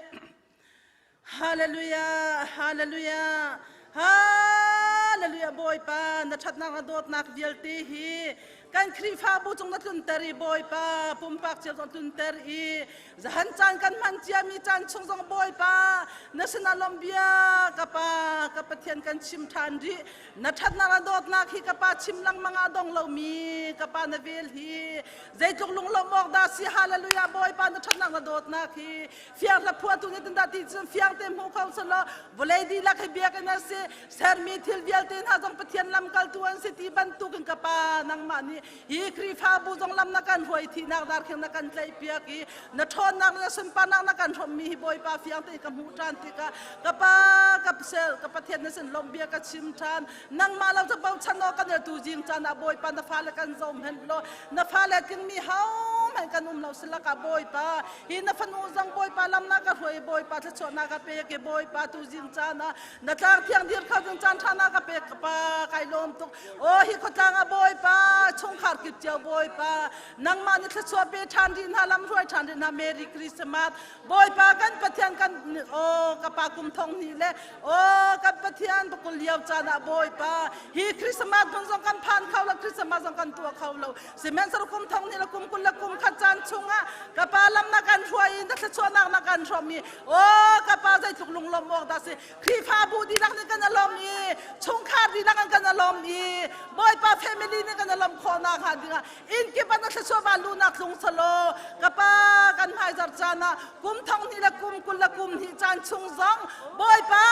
Hallelujah, hallelujah, hallelujah Bawipa na ṭhatnak na dawtnak vialte hi kan Khrihfabu cung na tlunter i Bawipa pumpak cio zong tlunter i zahan caan kan hman ciami caan chung zong Bawipa na sinah lawmhbia ka Pa ka Pathian kan chim ṭhan rih. Na ṭhatnak na dawtnak hi ka Pa chim lengmang ah dong lomi ka Pa na vel hi zeitluk lunglawmh awk dah si. Hallelujah Bawipa na ṭhatnak na dawtnak hi fiang hla phuahtu nih tindah ti cun fiang te hmu kho selaw vawlei dihlak hi biakinn a si, sermi thil vialte hna zong Pathian lamkaltu an si ti bantukin ka Pa nangmah nih hi Khrihfabu zong lam na kan hruai, thihnak darkhing na kan tlaihpiak i na ṭhawnnak le na sunparnak na kan hrawmhmi hi Bawipa fiang tein ka hmuh ṭhan tikah ka Pa ka sel ka Pathian na sin lawmh bia ka chim ṭhan. Nangmah lo cu bochan awk kan tu zing caan ah Bawipa na fale kan zoh hmenh law na fale tlingmi hohmanh kan um lo silakah Bawipa hi na fanu zong Bawipa lam na ka hruai, Bawipa thluachuahnak ka pek i Bawipa tu zing caan ah na tlang thiang dir kho ding caan ṭha na ka pek. Ka Pa kai lawm tuk. Aw hi khuatlang ah Bawipa chungkhar kip cio Bawipa nangmah nih thluachuah pe ṭhan rih hna, lam hruai ṭhan rih hna. Merry Christmas Bawipa kan Pathian kan aw ka pa kum thong hnih le aw kan Pathian pakul lio caan ah Bawipa hi Christmas hmun zong kan phan kho lo, Christmas zong kan tuah kho lo. Sihmanhsehlaw kum thong hnih le kum 21 caan chungah ka pa lam na kan hruai i na thluachuahnak na kan hrawm i aw ka pa zeitluk lunglawmh awk dah si. Khrihfabu dihlak nih kan alawm i chungkhar dihlak an kan alawm i Bawipa family nih kan alawm khawhnak hnga dingah inn kip ah na thluachuah van luhnak tlung selaw ka pa kan hmaizarh caan ah kum thong hnih le kum 22 caan chung zong Bawipa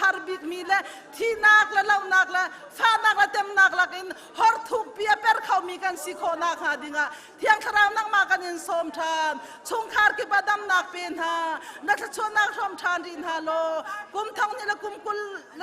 har bikmi le thihnak le lohnak le fahnak le temnak lakin hor thukpi a per khomi kan si khawhnak hnga dingah Thiang Thlarau nangmah kan in sawm ṭhan. Chungkhar kip ah damnak pe hna, na thluachuahnak hrawm ṭhan rih hna law kum thong hnih le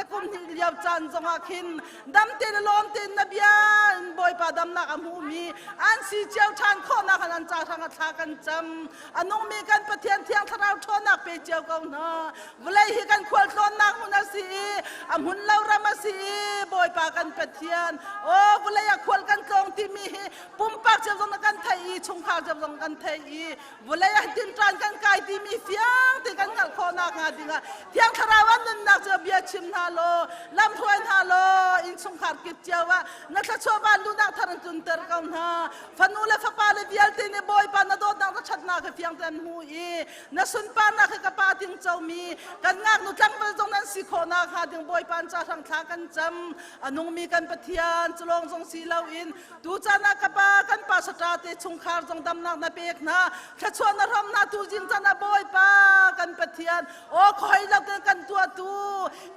kum 22 lio caan zongah khin dam te le lawm tein na bia in Bawipa damnak a hmumi an si cio ṭhan khawhnak han an ca hrang ah thla kan cam. A nungmi kan Pathian Thiang Thlarau ṭhawnnak pe cio ko hna. Vawlei hi kan khualtlawnnak hmun a si i a hmun lo ram a si i Bawipa kan Pathian aw vawlei ah khual kan tlawng timi hi pumpak cio zong na kan theih i chungkhar cio zong kan theih i vawlei ah tinṭan kan kai timi fiang te kan hngalh khawh nakhnga dingah Thiang Thlarau an nunnak cu bia chim hna law lam hruai hna law innchungkhar kip cio ah na thluachuah van luhnak thar in tlunter ko hna. Fanu le fapa le vialte nih Bawipa na dawtnak na ṭhatnak hi fiang tein hmu i na sunparnak hi ka pa ting comi kan ngaknu tlangval zong nan si khawh nakhnga ding Bawipa an ca hrang thla kan cam. A nungmi kan Pathian cu lawng zong si loin tuchan ah ka pa kan pa sata te chungkhar zong damnak na pek hna, thluachuah na hram hna. Tuzing chan ah Bawipa kan Pathian aw khoi lo te kan tuahtu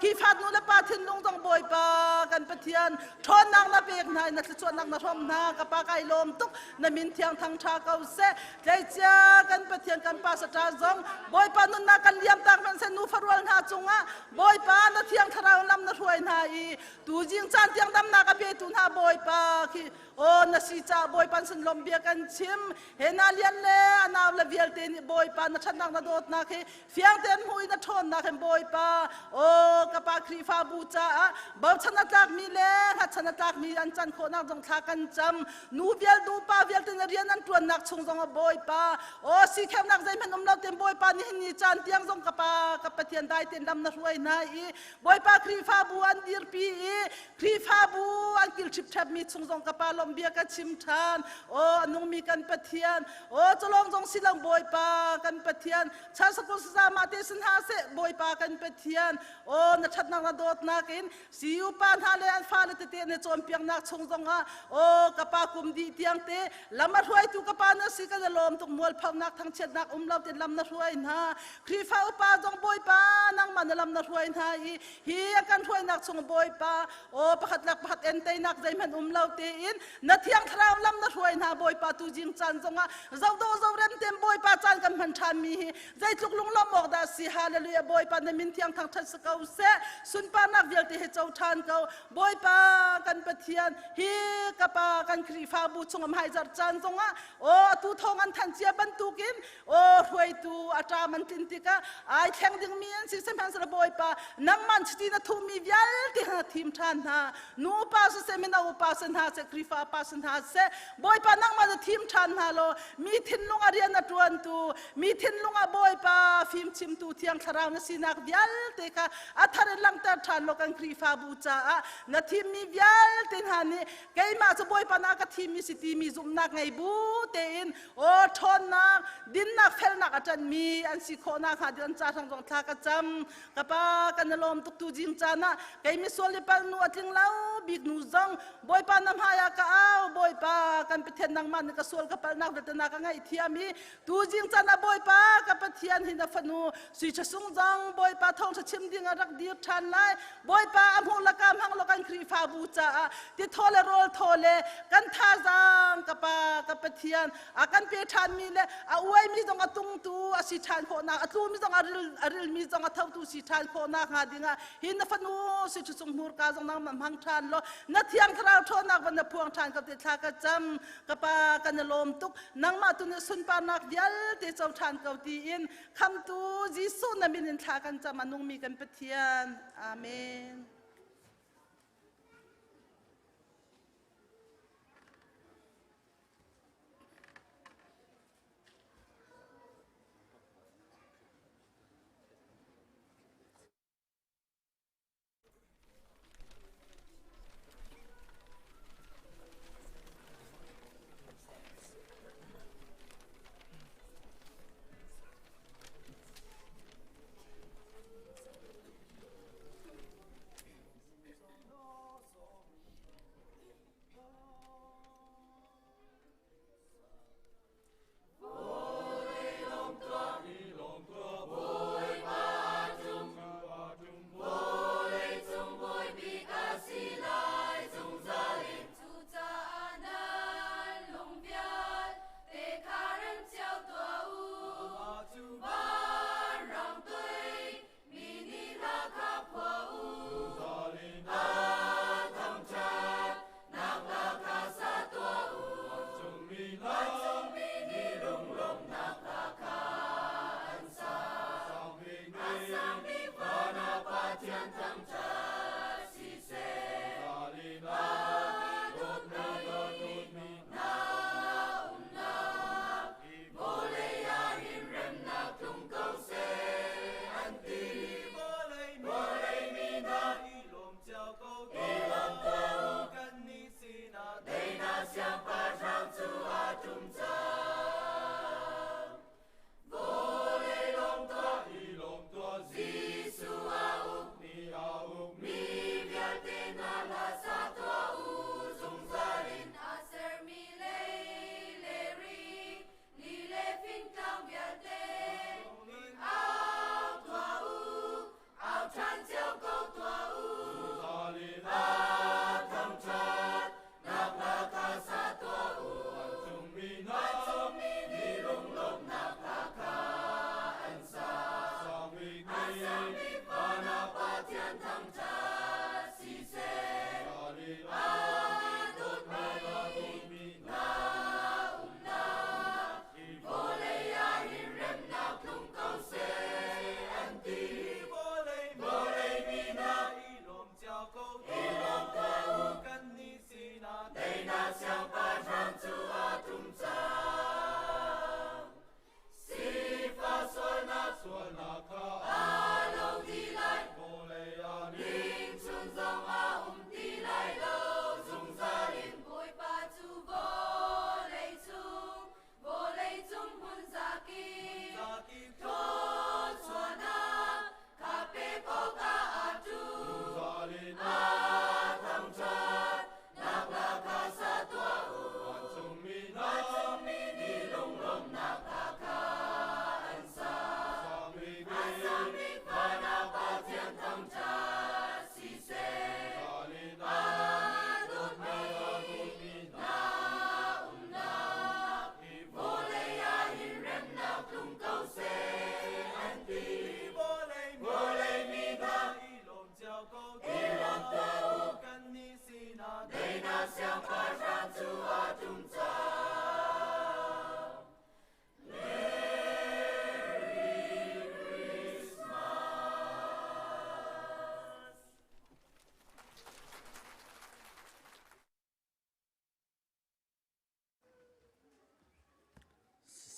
khifat nu le pa thinlung zong Bawipa kan Pathian ṭhawnnak na pek hna i na thluachuahnak na hrawm hna. Ka pa kai lawm tuk, na min thiang thang ṭha ko seh. Tleicia kan Pathian kan pa sata zong Bawipa nunnak kan liam tak hmanh seh nu farual hna cungah Bawipa na thiang thlarau lam na hruai hna i tuzing caan tiang damnak a petu hna Bawipa khi aw na si ca Bawipa sin lawm bia kan chim. He na lian le a nau le vialte nih Bawipa na ṭhatnak na dawtnak hi fiang tein hmuh i na ṭhawnnak hin Bawipa aw ka pa Khrihfabu caah bochan a tlakmi le hngatchan a tlakmi an can khawhnak zong thla kan cam. Nu vial nu pa vialte na rian an ṭuannak chung zong ah Bawipa aw sikheunak zeihmanh um lo tein Bawipa nihin ni caan tiang zong ka pa ka Pathian dai tein lam na hruai hna i Bawipa Khrihfabu an dirpi i Khrihfabu an kil ṭhipṭhepmi chung zong ka pa lawmh bia ka chim ṭhan. Aw a nungmi kan Pathian, aw culawng zong si lo Bawipa kan Pathian, chan sakul sazama te sin hna seh Bawipa kan Pathian, aw na ṭhatnak na dawtnak in CU pa hna le an fale tete na cawnpiaknak chung zongah O ka pa kum dih tiang te lam a hruaitu ka pa na si kan i lawm tuk. Mualphonak thangchiatnak um lo ten lam na hruai hna. Khrihfa upa zong Bawipa nangmah na lam na hruai hna i hi a kan hruainak chung Bawipa o pakhat lak pakhat entainak zeihmanh um lo tein na Thiang Thlarau lam na hruai hna. Bawipa, tu jing caan zongah zodo zorem tem Bawipa caan kan hman ṭhan mi hi zeitluk lunglawm awk dah si. Hallelujah. Bawipa, na min thiang thangṭhat si ko seh. Sunparnak vialte he co ṭhan ko. Bawipa kan Pathian, hi ka pa kan Khrihfabu chung hmaizarh caan zongah o atu thawng an thanh cia bantukin o hruaitu a ṭam an tlin tikah ai thleng dingmi an si. Sihmanhsehlaw Bawipa, nangmah chiti na thuhmi vialte kha thim ṭhan hna. Nu pa siseh, mino pa si hna seh, Khrihfa pa si hna seh, Bawipa nangmah na thim ṭhan hna law mi thinlung a rian a ṭuantu, mi thinlung ah Bawipa fimchimtu Thiang Thlarau na sinak vialte kha a thar in langhter ṭhan law kan Khrihfabu caah na thimmi vialte hna nih keimah cu Bawipa na ka thimmi si timi zumhnak ngei bu tein o ṭhawnnak, dinnak, felnak a ṭanhmi an si khawhnak hnga ding an ca hrang zong thla ka cam. Ka pa, kan i lawm tuk. Tu jing caan ah kei misual le pal nu a tling lo bik nu zong Bawipa na hmai ah ka au. Bawipa kan Pathian, nangmah nih ka sual ka palhnak vialte na ka ngaihthiam i tu jing caan ah Bawipa ka Pathian, hi na fanu Sui Ṭha Sung zong Bawipa thawngṭha chim ding ah rak dir ṭhan lai. Bawipa, a hmuh laka hmang law kan Khrihfabu caah ti thaw le rawl thaw le kan thazaang ka pa ka Pathian a kan pe ṭhanmi le a uaimi zong a tungtu a si ṭhan khawhnak, a tlumi zong a rilmi zong a thotu si ṭhan khawhnak hnga dingah hi na fanu Sui Ṭha Sung hmurka zong nangmah hmang ṭhan law na Thiang Thlarau ṭhawnnak van na phuang ṭhan ko ti thla ka cam. Ka pa, kan i lawm tuk. Nangmah tu nih sunparnak vialte co ṭhan ko tiin Khamtu Jesuh na min in thla kan cam, a nungmi kan Pathian. Amen.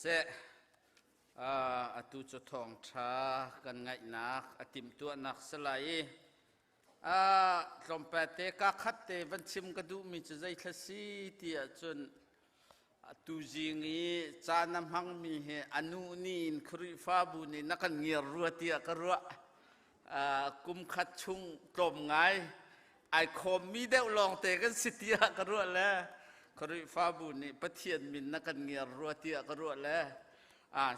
Seh, atu cu thawngṭha kan ngaihnak a timhtuahnak si lai i tlawmpal te ka khat te van chim ka duhmi cu zeithla si ti ahcun atu zing i caan a hmangmi hi a nu nih in Khrihfabu nih na kan ngiar rua tiah ka ruah. Kum khat chung tlawm ngai ai khawmmi deuh lawngte kan si tiah ka ruah le Khrihfabu nih Pathian min na kan ngiar rua tiah ka ruah le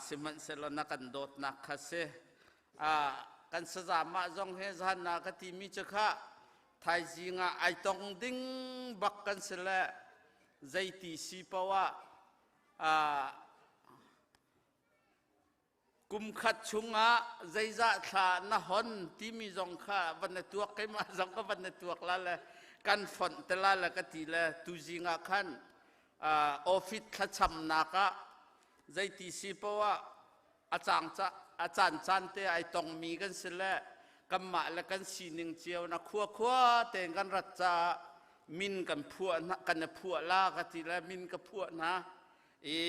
sihmanhsehlaw na kan dawtnak kha si. Kan sazamah zong he zan na ka timi cu kha thaizing ah ai tong ding bak kan si le zeiti si poah ah kum khat chungah zeizah thla na hon timi zong kha van na tuak keimah zong ka van na tuak la le kan fonh te la le ka ti le tuzing ah khan office thlacamnak ah zeiti si poah a cang a caan caan te ai tongmi kan si le kanmah le kan sining cio na khua khua tein kan rat caah min kan phuah kan i phuah la ka ti le min ka phuah hna i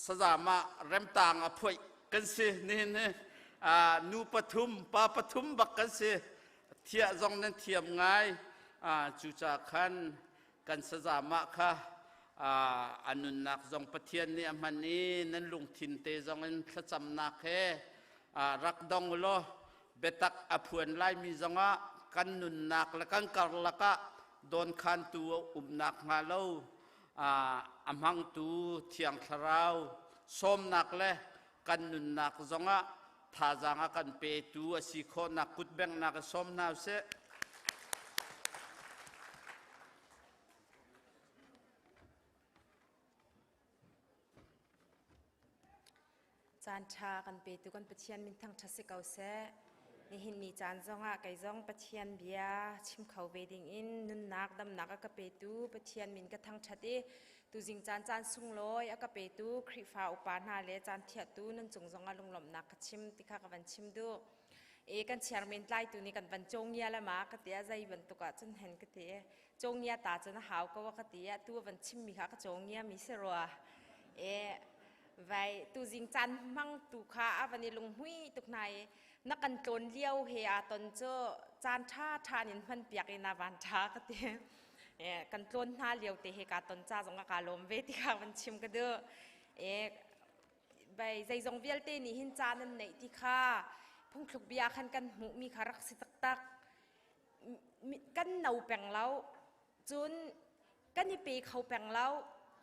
sazamah remtang a phuaih kan si nihin hi nu pathum pa pathum bak kan si thiah zong nan thiam ngai cucaah khan kan sazamah kha a nunnak zong Pathian nih a hman i nan lungthin te zong in thlacamnak he rak dong law biatak a phuan laimi zongah kan nunnak le kan karlak ah dawnkhantu a umnak hnga lo a hmangtu Thiang Thlarau sawmnak le kan nunnak zongah thazaang a kan petu a si khawhnak kutbenghnak a sawm hna usih. Caan ṭha kan petu kan Pathian min thangṭhat si ko seh. Nihin ni caan zongah kei zong Pathian bia chim kho ve dingin nunnak damnak a ka petu Pathian min ka thangṭhat i tuzing caan caan sunglawi a ka petu Khrihfa upa hna le caan thiahtu nan cung zongah lunglawmhnak ka chim ti kha ka van chim duh. E kan chairman tlaitu nih kan van cawngia le ma ka ti a zei bantuk ah cun hen ka ti cawngia ta cun a hau ko ka ti a tu van chim mi kha ka cawngia mi si rua e vai tuzing caan hmang tu kha a van i lunghmui tuk hna i na kan tlawn lio he aa ton cu caan ṭha ṭha in hman piak in a van ṭha ka ti kan tlawn hna lio te he ka ton ca zong ka lawm ve ti kha van chim ka duh e bai zeizong vialte nih hin caan an neih ti kha phungthluk bia khan kan hmuhmi kha rak si taktak kan no peng lo cun kan i pe kho peng lo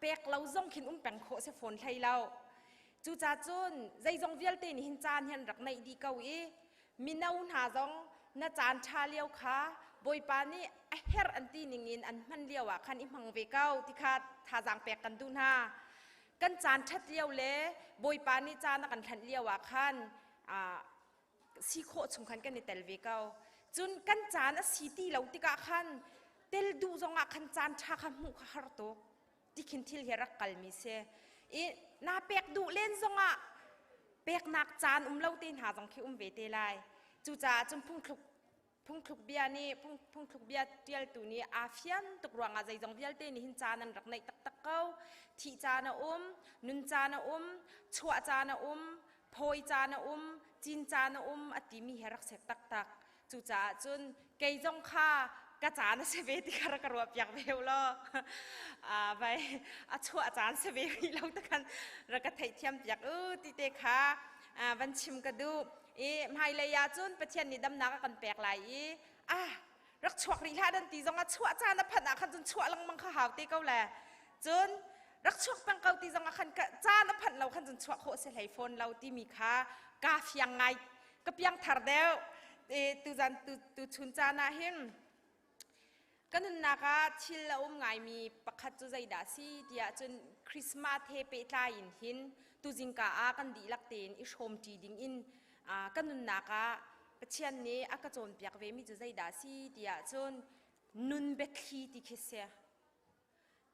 pek lo zong khin um peng khawh si fawn hlei lo cucaah cun zeizong vialte nih hin caan hi an rak neih dih ko i mino hna zong na caan ṭha lio kha Bawipa nih a herh an ti ningin an hman lio ah khan i hmang ve ko ti kha thazaang pek kan duh hna kan caan ṭhat lio le Bawipa nih caan a kan hlanh lio ah khan si khawh chung khan kan i tel ve ko cun kan caan a si ti lo tikah khan tel duh zongah khan caan ṭha kha hmuh kha har tuk tikhin thil hi rak kalmi si i naa pek duh len zongah peknak caan um lo te hna zong khi um ve te lai cucaah cun phungthluk phungthluk bia nih phungthluk bia ṭialtu nih aa fian tuk ruangah zeizong vialte nih hin caan an rak neih taktak ko thih caan a um nun caan a um chuah caan a um phawi caan a um cin caan a um a timi he rak sek taktak cucaah cun kei zong kha ka caan a si ve ti kha rak ka ruah piak ve law vai a chuah caan si ve rih lo te khan rak ka theihthiam piak u ti te kha van chim ka duh i hmailei ah cun Pathian nih damnak a kan pek lai i ah rak chuak rih hlah nan ti zong ah chuah caan a phanh ah khan cun chuah lengmang kha hau te ko le cun rak chuak peng ko ti zong ah khan caan a phanh lo khan cun chuah khawh si hlei fawn lo timi kha ka fiang ngai ka piang thar deuh e tuzan tu tu chun caan ah hin Ka nunnak ah thil a um ngaimi pakhat cu zeidah a si tiah cun Christmas he pehtlai in hin tuzingka ah kan dihlak tein i hrawmṭi dingin ka nunnak ah Pathian nih a ka cawnpiak vemi cu zeidah a si tiah cun nun biathli ti khi si.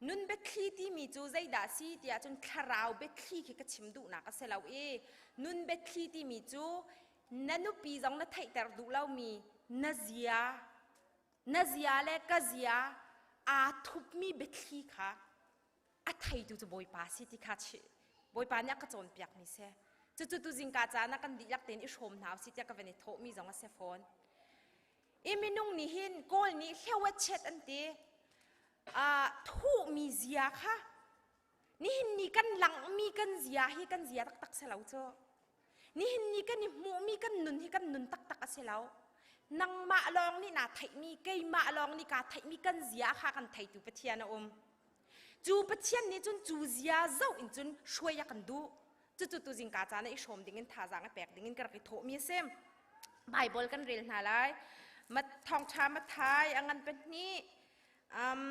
Nun biathli timi cu zeidah a si tiah cun thlarau biathli khi ka chim duhnak a si lo i nun biathli timi cu na nupi zong na theihter duh lomi na zia na zia le ka zia aa thupmi biathli kha A theitu cu Bawipa si ti kha Bawipa nih a ka cawnpiakmi si. Cucu tu zingka caan ah kan dihlak tein i hrawm hna usih tiah ka van i thawhmi zong a si fawn. I minung nih hin Kawl nih hleuat chet an ti. Thuhmi zia kha nihin ni kan langhmi kan zia hi kan zia taktak si lo cu. Nihin ni kan i hmuhmi kan nun hi kan nun taktak a si lo. Nangmah lawng nih naa theihmi, keimah lawng nih kaa theihmi kan zia kha kan theitu Pathian a um. Cu Pathian nih cun cu zia zoh in cun hruai a kan duh. Cucu tu zingka caan ah i hrawm ding in thazaang i pek ding in ka rak i thawhmi a si. Bible kan rel hna lai. Thawngṭha Mathai a ngan pahnih um,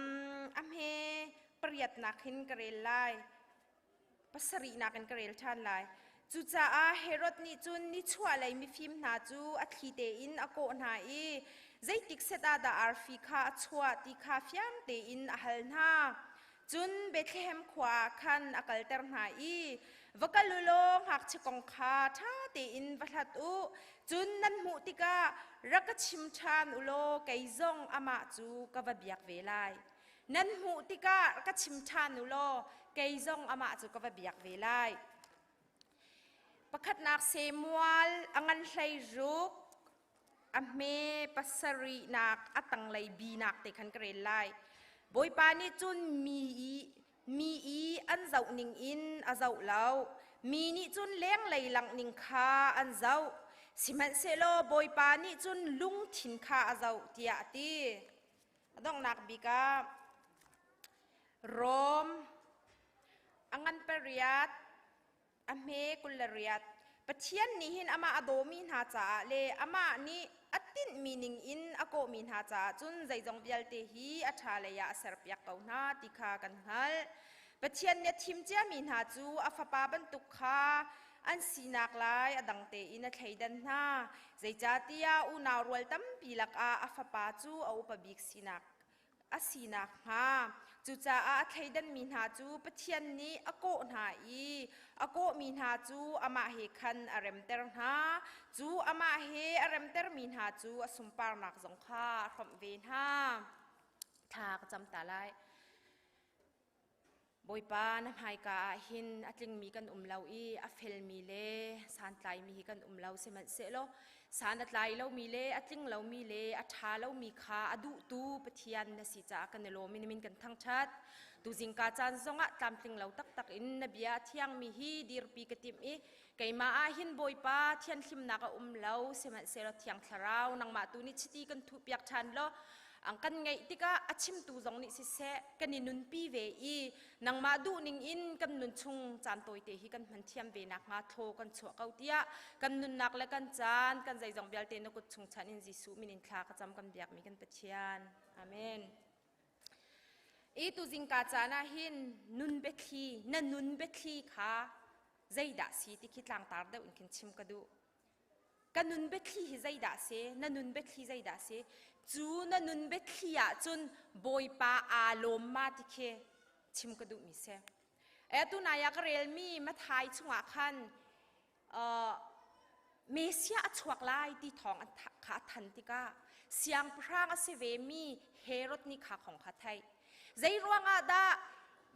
a hme pariatnak hin ka rel lai. Pasarihnak in ka rel ṭhan lai. Cucaah Herod nih cun nichuahlei mifim hna cu a thli tein a kawh hna i zeitik set ah dah arfi kha a chuah ti kha fiang tein a hal hna. Cun Bethlehem khua ah khan a kalter hna i, Va kal u law ngakchia kong kha ṭha tein va hlat u. Cun nan hmuh tikah rak ka chim ṭhan u law kei zong amah cu ka va biak ve lai. Nan hmuh tikah ka chim ṭhan u law kei zong amah cu ka va biak ve lai. Pakhatnak Samuel a ngan hlei ruk a hme pasarihnak a tanglei binak te khan ka rel lai. Bawipa nih cun mi i mi i an zoh ning in a zoh lo. Mi nih cun lenglei langh ning kha an zoh. Sihmanhsehlaw Bawipa nih cun lungthin kha a zoh tiah a ti. A donghnak bik ah Rom a ngan pariat a hme 28 Pathian nih hin amah a dawmi hna caah le amah nih a tinhmi ning in a kawhmi hna caah cun zeizong vialte hi a ṭha lei ah a serpiak ko hna ti kha kan hngalh. Pathian nih a thim ciami hna cu a fapa bantuk kha an sinak lai a dang tein a thleidan hna. Zeicahtiah unau rual tampi lakah a fapa cu a upa bik sinak a si nakhnga cucaah a thleidanmi hna cu Pathian nih a kawh hna i a kawhmi hna cu amah he khan a remter hna. Cu amah he a remtermi hna cu a sunparnak zong kha a hrawmh ve hna. Thla ka cam ta lai. Bawipa na hmaika ah hin a tlingmi kan um lo i a felmi le santlaimi hi kan um lo sihmanhsehlaw san a tlai lomi le a tling lomi le a ṭha lomi kha a duhtu Pathian na si caah kan i lawm i na min kan thangṭhat. Tuzingka caan zongah tlamtling lo taktak in na bia a thiangmi hi dirpi ka timh i keimah ah hin Bawipa thianhlimnak a um lo sihmanhsehlaw Thiang Thlarau nangmah tu nih chiti kan thuhpiak ṭhan law Ang kan ngeih tikah a chimtu zong nih siseh kan i nunpi ve i nangmah duhning in kan nun chung caan tawite hi kan hman thiam ve nakhnga thlaw kan chuah ko tiah kan nunnak le kan caan kan zeizong vialte na kut chung chan in Jesuh min in thla ka cam kan biakmi kan Pathian. Amen. I tu zingka caan ah hin nun biathli na nun biathli kha zeidah si ti khi tlangtar deuh in khin chim ka duh. Ka nun biathli hi zeidah a si? Na nun biathli zeidah a si? Cu na nun biathli ah cun Bawipa aa lawm ma ti khi chim ka duhmi si. E tunai ah ka relmi Mathai chungah khan uh, Messiah a chuak lai ti thawng an kha a than tikah siangpahrang a si vemi Herod nih kha khong kha theih. Zei ruangah dah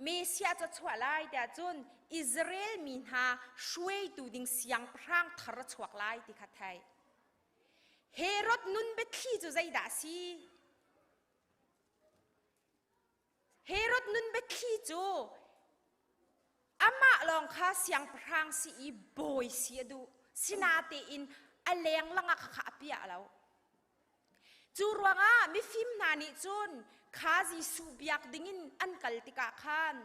Messiah cu a chuah lai tiah cun Israel mi hna hruaitu ding siangpahrang thar a chuak lai ti kha thei. Herod nun biathli cu zeidah a si? Herod nun biathli cu amah lawng kha siangpahrang si i bawi si a duh. Sinatein a lenglang ah kha a piah lo. Cu ruangah mifim hna nih cun kha Jesuh biak dingin an kal tikah khan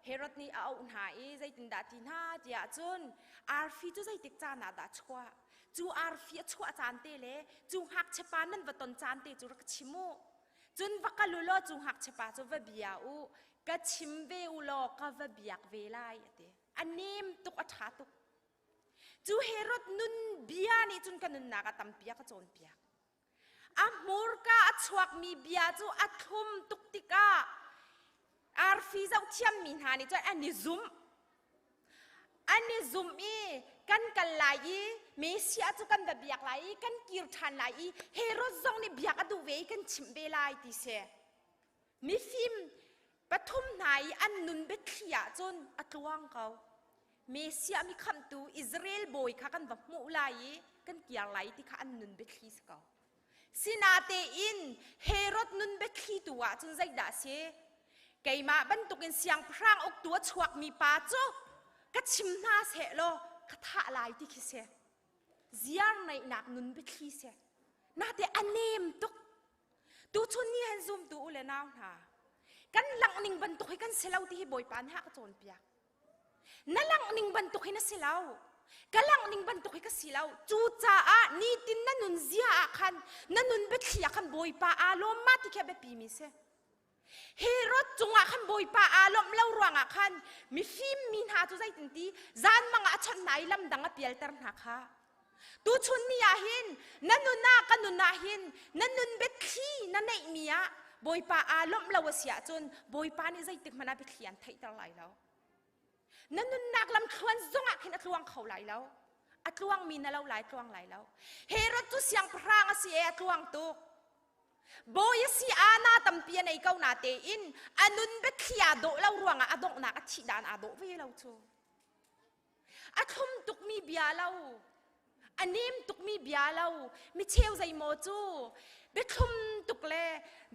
Herod nih a auh hna i zeitindah ti hna tiah cun arfi cu zeitik caan ah dah chuah? Cu arfi a chuah caan te le cu ngakchiapa nan va ton caan te cu rak chim u. Cun va kal u law cu ngakchiapa cu va bia u, ka chim ve u law ka va biak ve lai a ti. A nem tuk, a ṭha tuk. Cu Herod nun bia nih cun ka nunnak a tampi a ka cawnpiak. A hmurka a chuakmi bia cu a thlum tuk tikah arfi zoh thiammi hna nih cun an i zumh. An i zumh i kan kal lai i Messiah cu kan va biak lai i kan kir ṭhan lai i Herod zong nih biak a duh ve i kan chimh ve lai ti si. Mifim pathum hna i. i an nun biathli ah cun a tluang ko. Messiah mi khamhtu Israel bawi kha kan va hmuh lai i kan kiar lai ti kha an nun biathli si ko. Sinatein Herod nun biathli tu ah cun zeidah a si? Keimah bantukin siangpahrang uktu a chuakmi pa cu ka chim hna seh law ka thah lai ti khi si. Ziar neihnak nun biathli si. Nate a nem tuk. Tuchun ni han zumtu u le nau hna, kan langh ning bantuk hi kan si lo ti hi Bawipa nih a ka cawnpiak. Na langh ning bantuk hi na si lo. Ka langh ning bantuk hi ka si lo. Cucaah nitin na nun zia ah khan, na nun biathli ah khan Bawipa aa lawm ma ti khi a biapi mi si. Herod cungah khan Bawipa aa lawmh lo ruangah khan mifim mi hna cu zeitin ti zanmang ah a chawnh hna i lamdang a pialter hna kha. Tuchun ni ah hin na nun ah ka nun ah hin na nun biathli na neihmi ah Bawipa aa lawmh lo a si ahcun Bawipa nih zeitik hmanh ah biathli an theihter lai lo. Na nunnak lamthluan zongah khin a tluang kho lai lo. A tluangmi na lo lai tluang lai lo. Herod cu siangpahrang a si e a tluang tuk. Bawi a si ana tampi a nei ko na tein a nun biathli aa dawh lo ruangah a donghnak a thih dan aa dawh ve lo cu. A thlum tukmi bia lo, a nem tukmi bia lo, micheu zeimaw cu biathlum tuk le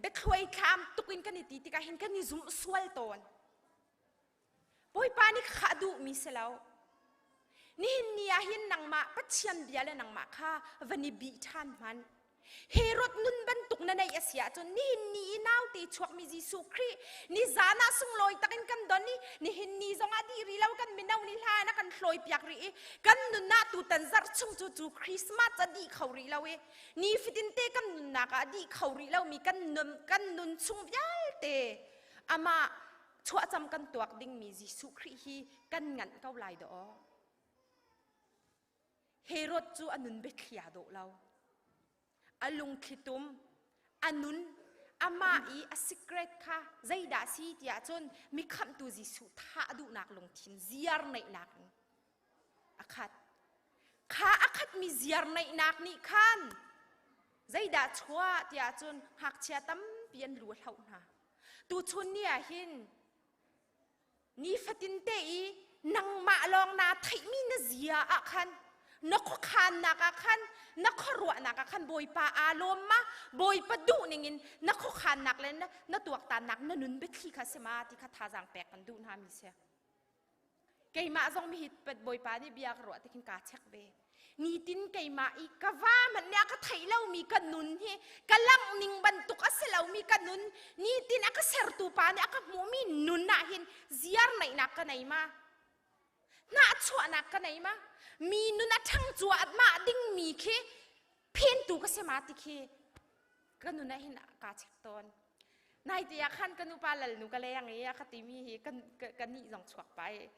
biathluai thlam tuk in kan i ti tikah hin kan i zumh sual tawn. Bawipa nih kha a duhmi si lo. Nihin ni ah hin nangmah Pathian bia le nangmah kha van i bih ṭhan hmanh. Herod nun bantuk na neih a si ahcun nihin ni i naute chuakmi Jesuh Khrih ni zan ah sunglawi takin kan don i nihin ni zongah dih rih lo kan mino nih hla in a kan hlawi piak rih i kan nun ah tutan zarh chung cu cu Christmas a dih kho rih lo i nifatin te kan nunnak ah a dih kho rih lomi kan nun kan nun chung vialte amah chuahcam kan tuak dingmi Jesuh Khrih hi kan nganh ko lai dawh. Herod cu a nun biathli aa dawh lo. A lungthlitum, a nun, amah i a secret kha zeidah si tiah cun mi khamhtu Jesuh thah duhnak lungthin ziar neihnak in a khat. Kha a khatmi ziar neihnak nih khan zeidah chuah tiah cun ngakchia tampi an lu a hloh hna. Tuchun ni ah hin nifatin te i nangmah lawng naa theihmi na zia ah khan na khuakhannak ah khan na khuaruahnak ah khan Bawipa aa lawm ma Bawipa duh ningin na khuakhannak le na, na tuaktannak na nun biathli kha si ma ti kha thazaang pek kan duh hna mi si. Keimah zong mi hi Bawipa nih bia ka ruah ti khin kaa check ve. Nitin keimah i ka va hmanh nih a ka theih lomi ka nun hi ka langh ning bantuk a si lomi ka nun nitin a ka sertu pa nih a ka hmuhmi nun ah hin ziar neihnak ka nei ma hnahchuahnak ka nei ma mi nun a ṭhang cuahmah dingmi khi phentu ka si ma ti khi ka nun ah hin kaa check tawn. Naite ah khan ka nupa lalnu ka leng i a ka timi hi kan ka nih zong chuak pai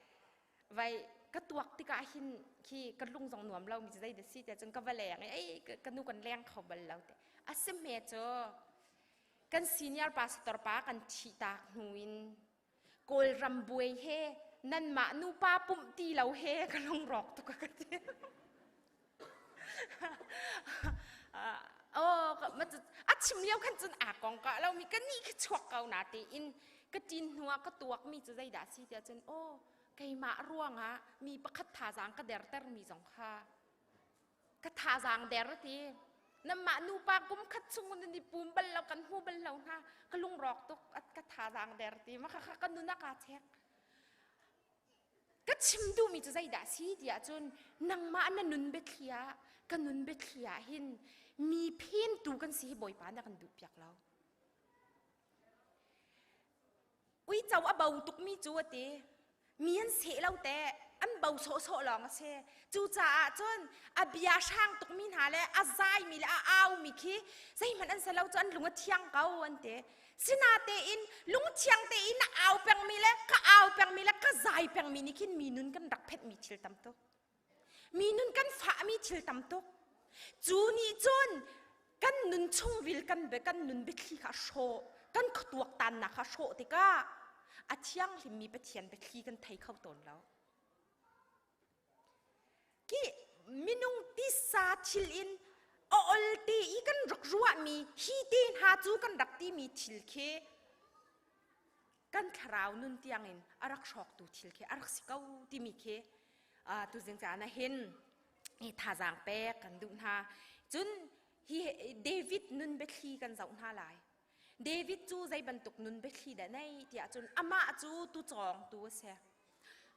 vai ka tuak tikah hin khi ka lung zong nuam lo mi zei da si te cun ka va leng i ei ka nu kan leng kho bal lo te a si hme cu kan senior pastor pa kan thih tak hnu in Kawlram buai he nanmah nupa pumh ti lo he ka lungrawk tuk ka ti. Oh, a chim lio khan cun aa kong ka lo mi ka ni khi chuak ko na te in ka tin hnu ah ka tuak mi cu zeidah si tiah cun oh keimah ruangah mi pakhat thazaang ka derter mi zong kha ka thazaang der ti namah nupa kum khat chung nan i pum bal lo kan hmu bal lo hna ka lungrawk tuk ka thazaang der ti ma kha ka nun a ka chek ka chim duhmi cu zeidah si tiah cun nangmah na nun biathli ah ka nun biathli ah hin mi phentu kan si hi bawipa na kan duh piak lo Uico a bo tukmi cu a ti. Mi an seh lo teh, an bo sawhsawh lawng a si. Cucaah cun a bia hrang tukmi hna le a zaimi le a aumi khi zeihmanh an si lo cu an lung a thiang ko an ti. Sinatein lungthiang tein a au pengmi le ka au pengmi le ka zai pengmi nih khin mi nun kan rak phetmi thil tam tuk. Mi nun kan fahmi thil tam tuk. Cu nih cun kan nun chungril kan kan nun biathli kha a hrawh kan khuatuaktannak kha a hrawh tikah a thianghlimmi Pathian biathli kan thei kho tawn lo. Ki minung tisa thil in a ol te i kan rak ruahmi hi te hna cu kan rak timi thil khi kan. Kan thlarau nun tiangin a rak hrawktu thil khi a rak si ko timi khi tuzing caan ah hin thazaang pek kan duh hna. Cun hi David nun biathli kan zoh hna lai. David cu zei bantuk nun biathli dah nei tiah cun amah cu tucawngtu a si.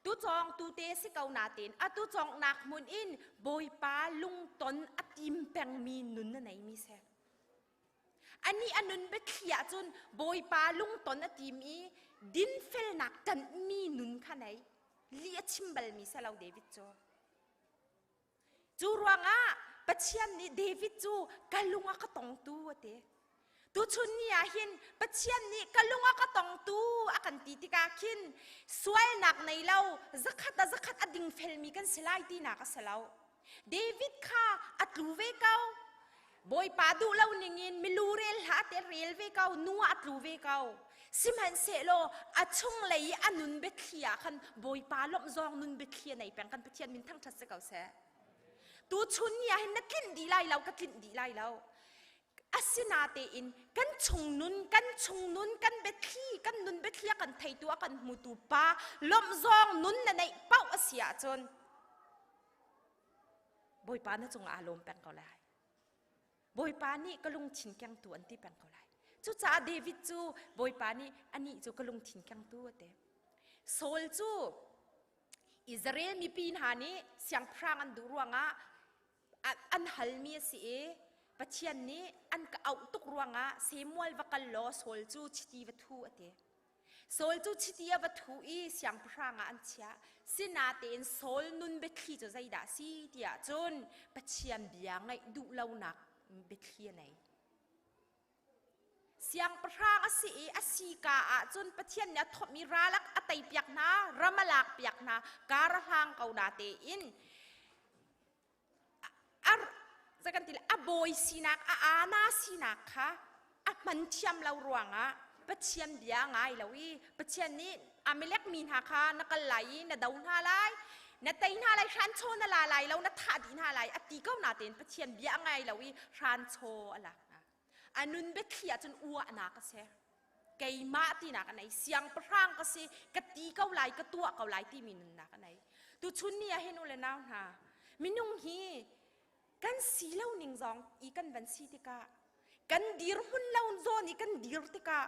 Tucawngtu te si ko nain a tucawngnak hmun in Bawipa lungton a tim pengmi nun a neimi si. Anih a nun biathli ahcun Bawipa lungton a tim i dinfelnak ṭanhmi nun kha nei. Lih a chim balmi si lo David cu. Cu ruangah Pathian nih David cu ka lung a ka tongtu a ti. Tuchun ni ah hin Pathian nih ka lung a ka tongtu a kan ti tikah khin sualnak nei lo zakhat a zakhat a dingfelmi kan si lai tinak a si lo. David kha a tlu ve ko. Bawipa duh lo ningin milu rel hlah te rel ve ko, nu ah a tlu ve ko. Sihmanhsehlaw a chunglei i a nun biathli ah khan Bawipa lawmh zawng nun biathli a nei peng kan Pathian min thangṭhat si ko seh. Tuchun ni ah hin na tlinh dih lai lo, ka tlinh dih lai lo. Asinatein kan chung nun, kan chung nun, kan biathli, kan nun biathli a kan theitu, a kan hmutu pa lawmh zawng nun na neih paoh a si ahcun Bawipa na cungah aa lawm peng ko lai. Bawipa nih ka lungthin kengtu an ti peng ko lai. Cucaah David cu Bawipa nih anih cu ka lungthin kengtu a ti. Saul cu Israel mipi hna nih siangpahrang an duh ruangah an halmi a si i Pathian nih an ka auh tuk ruangah Samuel va kal law Saul cu chiti va thu a ti. Saul cu chiti a va thu i siangpahrang ah an chiah. Sinatein Saul nun biathli cu zeidah a si tiah cun Pathian bia ngaih duh lonak biathli a nei. Siangpahrang a si i a si ka ah cun Pathian nih a thawhmi ral a teipiak hna, ram a lakpiak hna, kar a hlang ko na tein a kan ti a bawi sinak a ana sinak kha a hman thiam lo ruangah Pathian bia ngai lo i Pathian nih Amalek mi hna kha na kal lai i na do hna lai na tei hna lai hranchaw na la lai lo na thah dih hna lai a ti ko natein Pathian bia ngai lo i hranchaw a lak hna a nun biathli ahcun uahnak a si keimah tinak a nei siangpahrang ka si ka ti ko lai ka tuah ko lai timi nunnak a nei tuchun ni ah hin u le nau hna minung hi kan si lo ning zong i kan van si tikah kan dir hmun lo zawn i kan dir tikah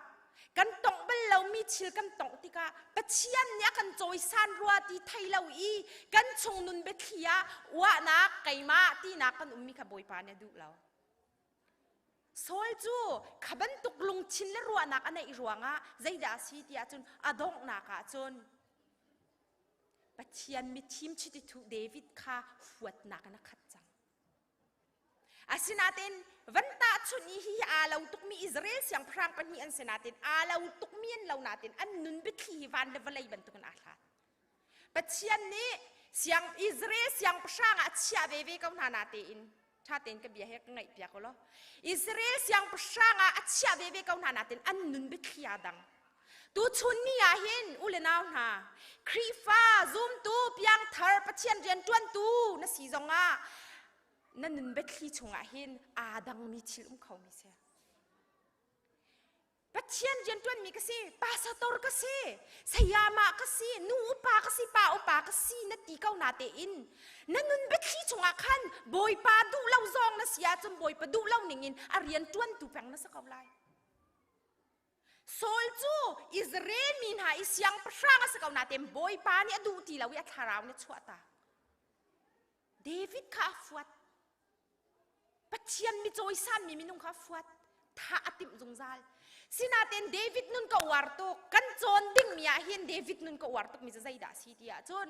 kan tongh bal lomi thil kan tongh tikah Pathian nih a kan cawisan rua ti thei lo i kan chung nun biathli ah uahnak keimah tinak kan ummi kha Bawipa nih a duh lo Saul cu kha bantuk lungthin le ruahnak a neih ruangah zeidah a si ti ahcun a donghnak ah cun Pathian mithim chiti David kha huatnak in a khat cang. Asinain van tahchunh i hi aa lo tukmi Israel siangpahrang pahnih an si nain aa lo tukmi an lo nain an nun biathli hi van le vawlei bantukin aa hlat. Pathian nih siang Israel siangpahrang ah a chiah veve ko hna natein ṭha tein ka bia he ka ngaih piak law Israel siangpahrang ah a chiah veve ko hna natein an nun biathli aa dang. Tuchun ni ah hin u le nau hna Khrihfa zumtu piangthar Pathian rianṭuantu na si zongah na nun biathli chungah hin aa dangmi thil um kho mi si. Pathian rianṭuanmi ka si, pastor ka si, sayama ka si, nu upa ka si, pa upa ka si na ti ko na tein na nun biathli chungah khan Bawipa duh lo zong na si ahcun Bawipa duh lo ningin a rian ṭuantu peng na si ko lai. Saul cu Israel mi hna i siangpahrang a si ko natein Bawipa nih a duh ti lo i a thlarau nih a chuahtak. David kha a fuat. Pathian mi cawisanmi minung kha fuat thah a timh zungzal. Sinain David nun ka uar tuk. Kan cawn dingmi ah hin David nun ka uar tukmi cu zeidah a si ti ahcun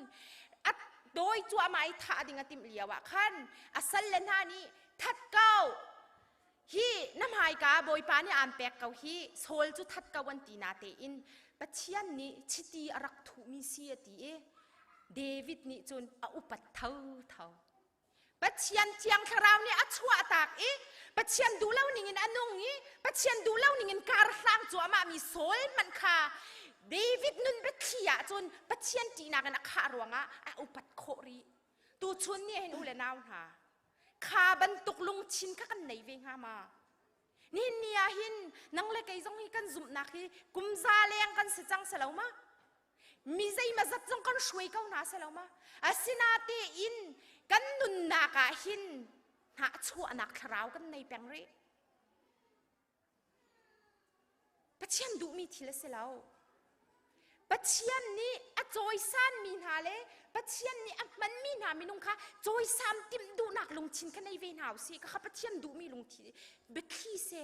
a dawi cuahmah i thah ding a timh lio ah khan a salle hna nih that ko hi na hmaika Bawipa nih aan pek ko hi Saul cu that ko an ti na tein Pathian nih chiti a rak thuhmi si a ti i David nih cun a upat thotho. Pathian thiang thlarau nih a chuahtak i Pathian duh lo ningin a nung i Pathian duh lo ningin kar hlang cuahmah mi Saul hmanh kha David nun biathli ah cun Pathian ṭihnak in a khah ruangah a upat khawh rih. Tuchun nih hin u le nau hna, kha bantuk lungthin kha kan nei ve hnga ma? Nihin ni ah hin nang le kei zong hi kan zumhnak hi kum za leng kan si cang si lo ma? Mi zeimazat zong kan hruai ko hna si lo ma? Asinatein kan nunnak ah hin hnahchuahnak thlarau kan nei peng rih. Pathian duhmi thil a si lo. Pathian nih a cawisanmi hna le Pathian nih a hmanmi hna minung kha cawisan timh duhnak lungthin kha nei ve hna usih. Kha Pathian duhmi lungthin biathli si.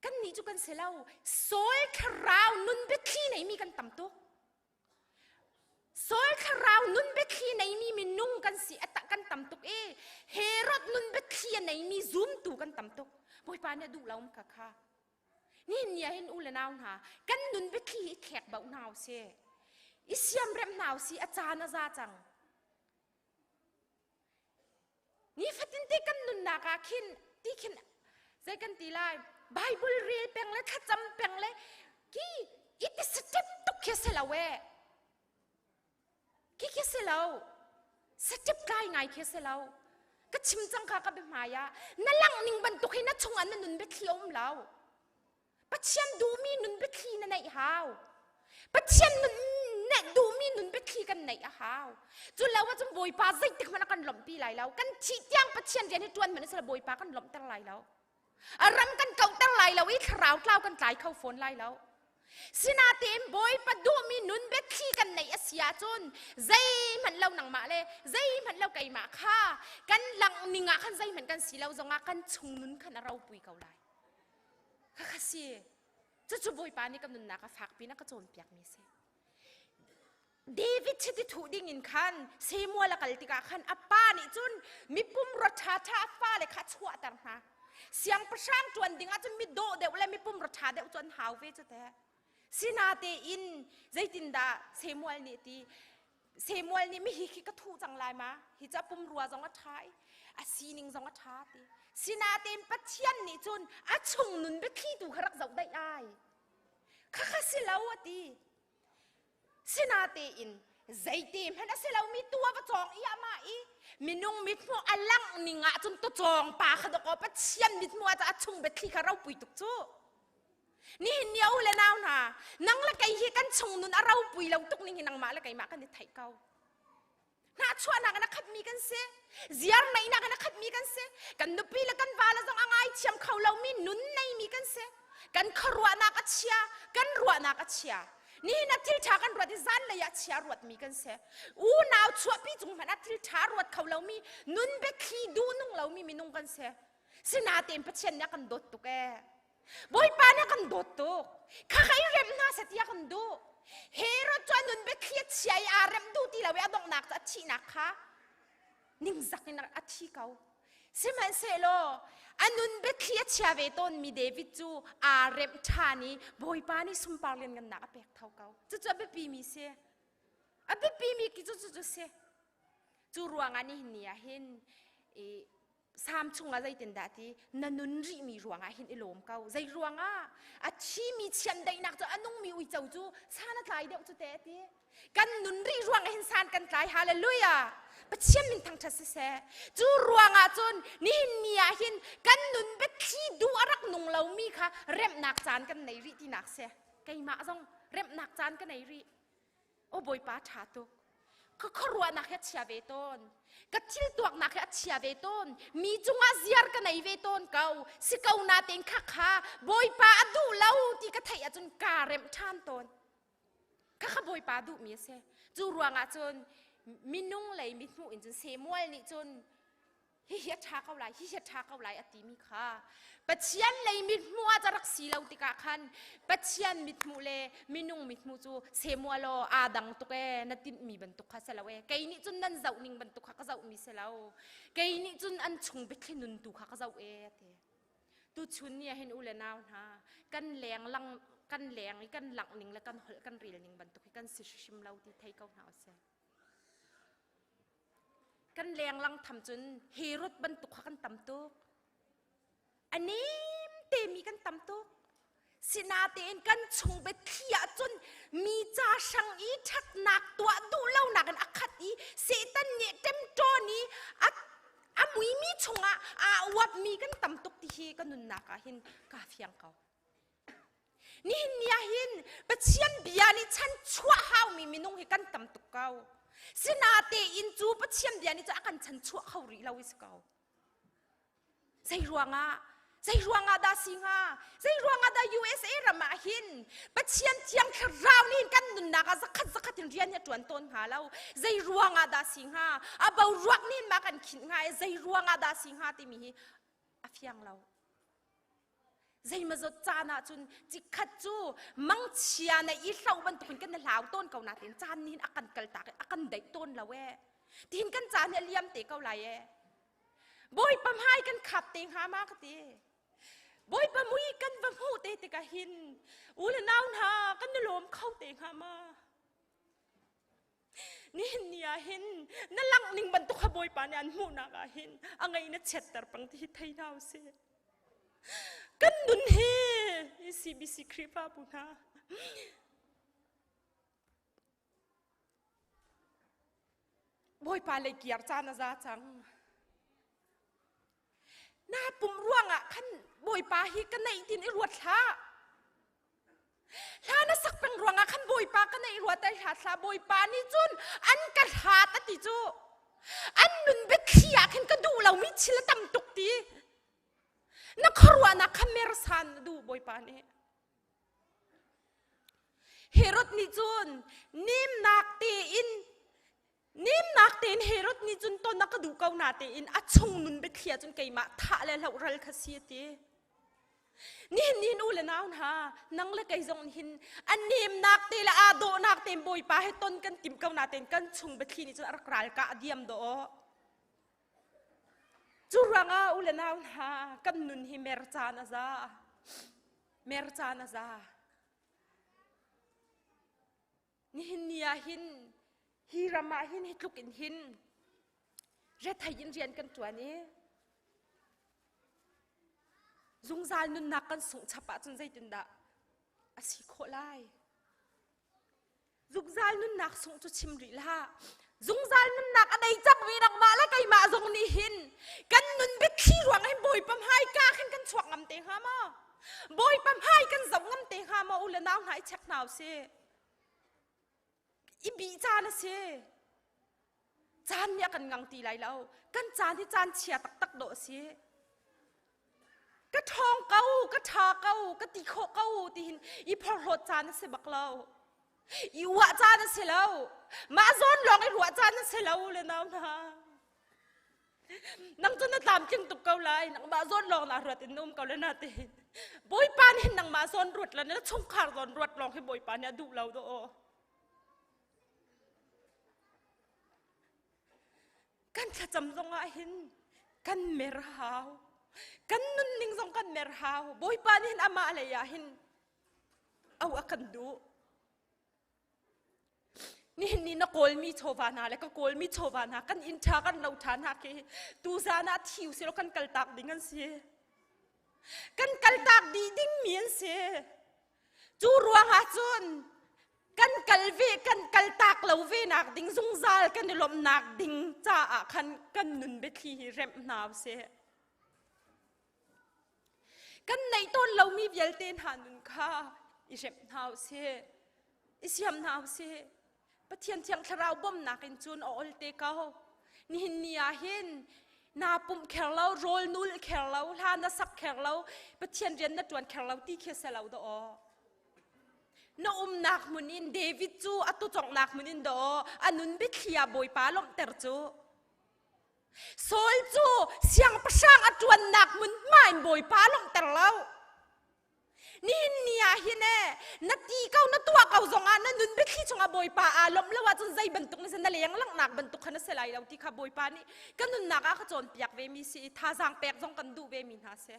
Kannih cu kan si lo. Saul thlarau nun biathli neimi kan tam tuk. Saul thlarau nun biathli neimi minung kan si kan tam tuk i Herod nun biathli a neimi zumtu kan tam tuk. Bawipa nih a duh lo ka kha. Nihin ni ah hin u le nau hna kan nun biathli hi thlek bauh hna usih. I siamremh hna usih a caan a za cang. Nifatin te kan nunnak ah khin ti khin zei kan ti lai Bible rel peng le thlacam peng le ki iti step tuk khi si lo e khi khi si lo step kai ngai khi si lo ka chim cang kha ka biahmai ah na langh ning bantuk hi na chungah na nun biathli a um lo Pathian duhmi nun biathli na neih hau. Pathian nun ne duhmi nun biathli kan neih a hau. Cu lo ahcun Bawipa zeitik hmanh a kan lawmhpi lai lo. Kan thih tiang Pathian rian hi ṭuan hmanh sila Bawipa kan lawmhter lai lo. A ram kan kauhter lai lo i thlarau tlau kan tlai kho fawn lai lo. Sinatein Bawipa duhmi nun biathli kan neih a si ahcun zeihmanh lo nangmah le zeihmanh lo keimah kha kan langh ning ah khan zeihmanh kan si lo zongah kan chung nun khan a ropui ko lai. Khakha si. Cucu Bawipa nih ka nunnak a fakpi in a ka cawnpiakmi a si. David chiti thuh ding in khan Samuel a kal tikah khan a pa nih cun mipum ro ṭhaṭha a fale kha a chuahter hna. Siangpahrang ṭuan ding ahcun mi dawh deuh le mipum ro ṭha deuh cu an hau ve cu teh. Sinatein zeitindah Samuel nih ti Samuel nih mihi khi ka thuh cang lai ma hi cu a pumrua zong a ṭha i a sining zong a ṭha ti sinatein Pathian nih cun a chung nun biathli tu kha rak zoh daih ai khakha si lo a ti sinatein zeite hmanh a si lomi tu a va cawng i amah i minung mithmuh a langh ning ah cun tucawng pa kha dawkaw Pathian mithmuh ah a chung biathli kha ropui tuk cu Nihin ni u le nau hna, nang le kei hi kan chung nun a ropui lo tuk ning hi nangmah le keimah kan i theih ko. Hnahchuahnak in a khatmi kan si. Ziar neihnak in a khatmi kan si. Kan nupi le kan va le zong a ngaithiam kho lomi nun neimi kan si. Kan khuaruahnak a chia, kan ruahnak a chia. Nihin ah thil ṭha kan ruat i zanlei ah chia ruatmi kan si. Unau chuahpi cung hmanh ah thil ṭha ruat kho lomi, nun biathli duh nung lomi minung kan si. Sinatein Pathian nih a kan dawt tuk ee. Bawipa nih a kan dawt tuk. Kha kha i remh hna seh ti a kan duh. Herod cu a nun biathli a chia i aa remh duh ti lo i a donghnak cu a thihnak kha ningzak in a thi ko. Sihmanhsehlaw a nun biathli a chia ve tawnmi David cu aa remh ṭhan i Bawipa nih sunpar lianngannak a pek tho ko. Cucu a biapimi si. A biapimi ki cu cucu si. Cu ruangah nihin ni ah hin i Salm chungah zeitindah ti na nun rihmi ruangah hin i lawm ko. Zei ruangah? A thimi chiandeihnak cu a nungmi uico cu san a tlai deuh cu te ti. Kan nun rih ruangah hin san kan tlai. Hallelujah! Pathian min thangṭhat siseh. Cu ruangah cun nihin ni ah hin kan nun biathli duh a rak nung lomi kha remhnak caan kan nei rih tinak si. Keimah zong remhnak caan ka nei rih. Aw Bawipa ṭha tuk. Ka khuaruahnak hi a chia ve tawn. Ka thil tuaknak hi a chia ve tawn. Mi cungah ziar ka nei ve tawn ko. Si ko natein kha kha Bawipa a duh lo ti ka theih ahcun kaa remh ṭhan tawn. Kha kha Bawipa duhmi a si. Cu ruangah cun minung lei mithmuh in cun Samuel nih cun hihi a ṭha ko lai hihi a ṭha ko lai a timi kha Pathian lei mithmuh ah rak si lo tikah khan Pathian mithmuh le minung mithmuh cu Samuel aw aa dang tuk ee na tinhmi bantuk kha si lo ee kei nih cun nan zoh ning bantuk kha ka zohmi si lo kei nih cun an chung biathli nun tu kha ka zoh ee a ti tuchun ni ah hin u le nau hna kan leng lang kan leng i kan langh ning le kan holh kan rel ning bantuk hi kan si hrim lo ti thei ko hna usih Kan lenglang tham cun Herod bantuk kha kan tam tuk. A nem temi kan tam tuk. Sinatein kan chung biathli ahcun mi ca hrang i ṭhatnak tuah duh lonak in a khat i Satan nih ṭemṭawn i a. A muimi chungah aa uapmi kan tam tuk ti hi ka nunnak ah hin kaa fiang ko. Nihin ni ah hin Pathian bia nih chan chuah haumi minung hi kan tam tuk ko. Sinatein cu Pathian bia nih cu a kan chan chuah kho rih lo i si ko. Zei ruangah? Zei ruangah dah si hnga? Zei ruangah dah USA ram ah hin Pathian thiang thlarau nih kan nunnak ah zakhat zakhat in rian hi a ṭuan tawn hnga lo? Zei ruangah dah si hnga? A boruak nih ma kan khinh hnga i zei ruangah dah si hnga timi hi a fiang lo. Zeimazot caan ah cun cikhat cu mangchia na i hlo bantukin kan i hlau tawn ko nain caan nih a kan kaltak i a kan daih tawn lo ee. Tihin kan caan hi a liam te ko lai ee. Bawipa hmai kan khap te hnga ma ka ti. Bawipa mui kan va hmuh te tikah hin u le nau hna kan i lawm kho te hnga ma? Nihin ni ah hin na langh ning bantuk kha Bawipa nih an hmuhnak ah hin a ngei na chiatter pang ti hi thei hna usih. Kan nun hi CBC Khrihfabu hna Bawipa lei kiar caan a za cang. Na pum ruangah khan Bawipa hi ka neih tin i ruat hlah. Hla na sak peng ruangah khan Bawipa ka neih ruat ai hlat hlah. Bawipa nih cun an ka hlat a ti cu. An nun biathli ah khin ka duh lomi thil a tam tuk ti. Na khuaruahnak kha mersan na duh Bawipa nih. Herod nih cun nemnak tein nemnak tein Herod nih cun ton a ka duh ko na tein a chung nun biathli ah cun keimah thah le hloh ral kha si a ti. Nihin nihin u le nau hna nang le kei zong hin a nemnak te le aa dawhnak tein Bawipa he ton kan tim ko na tein kan chung biathli nih cun a rak ral kah diam dawh. Cu ruangah u le nau hna kan nun hi mer caan a za. Mer caan a za. Nihin ni ah hin hi ram ah hin hi tluk in hin rethei in rian kan ṭuan i zungzal nunnak kan sungh chap ahcun zeitindah a si khawh lai? Zungzal nunnak sungh cu chim rih hlah. Zungzal nunnak a nei cangmi nangmah le keimah zong nih hin kan nun biathli ruang hin Bawipa hmai ka khin kan chuak ngam te hnga maw? Bawipa hmai kan zoh ngam te hnga maw? U le nau hna i check hna usih. I bih caan a si. Caan nih a kan ngang ti lai lo. Kan caan hi caan chia taktak dawh a si. Ka ṭhawng ko, ka ṭha ko, ka ti khawh ko tihin i phorhlawt caan a si bak lo. I uah caan a si lo. Mah zawn lawng i ruah caan a si lo le nau hna. Nang cu na tlamtling tuk ko lai. Nangmah zawn lawng naa ruat in na um ko le na tihin. Bawipa nih nangmah zawn ruat le na chungkhar zawn ruat lawng hi Bawipa nih a duh lo dawh. Kan thlacam zong ah hin kan mer hau. Kan nunning zong kan mer hau. Bawipa nih hin amah lei ah hin au a kan duh. Nihin ni na kawlmi chawva hna le ka kawlmi chawva hna kan inn ṭha kan lo ṭha hna khi tuzan ah thi usih law kan kaltak ding an si. Kan kaltak dih dingmi an si. Cu ruangah cun kan kal ve kan kaltak lo ve nak ding zungzal kan i lawmhnak ding caah khan kan nun biathli hi remh hna usih. Kan neih tawn lomi vialte hna nun kha i remh hna usih. I siam hna usih. Pathian Thiang Thlarau bawmhnak in cun a ol te ko. Nihin ni ah hin naa pumh kher lo, rawl nul kher lo, hla na sak kher lo, Pathian rian na ṭuan kher lo ti khi a si lo dawh. Na umnak hmun in David cu a tuconghnak hmun in dawh a nun biathli ah Bawipa lawmhter cu. Saul cu siangpahrang a ṭuannak hmunhma in Bawipa lawmhter lo. Nihin ni ah hin e na ti ko na tuah ko zongah na nun biathli chungah Bawipa aa lawmh lo ahcun zei bantuk na si na leng langhnak bantuk kha na si lai lo ti kha Bawipa nih ka nunnak ah ka cawnpiak ve mi si i thazaang pek zong kan duh ve mi hna si.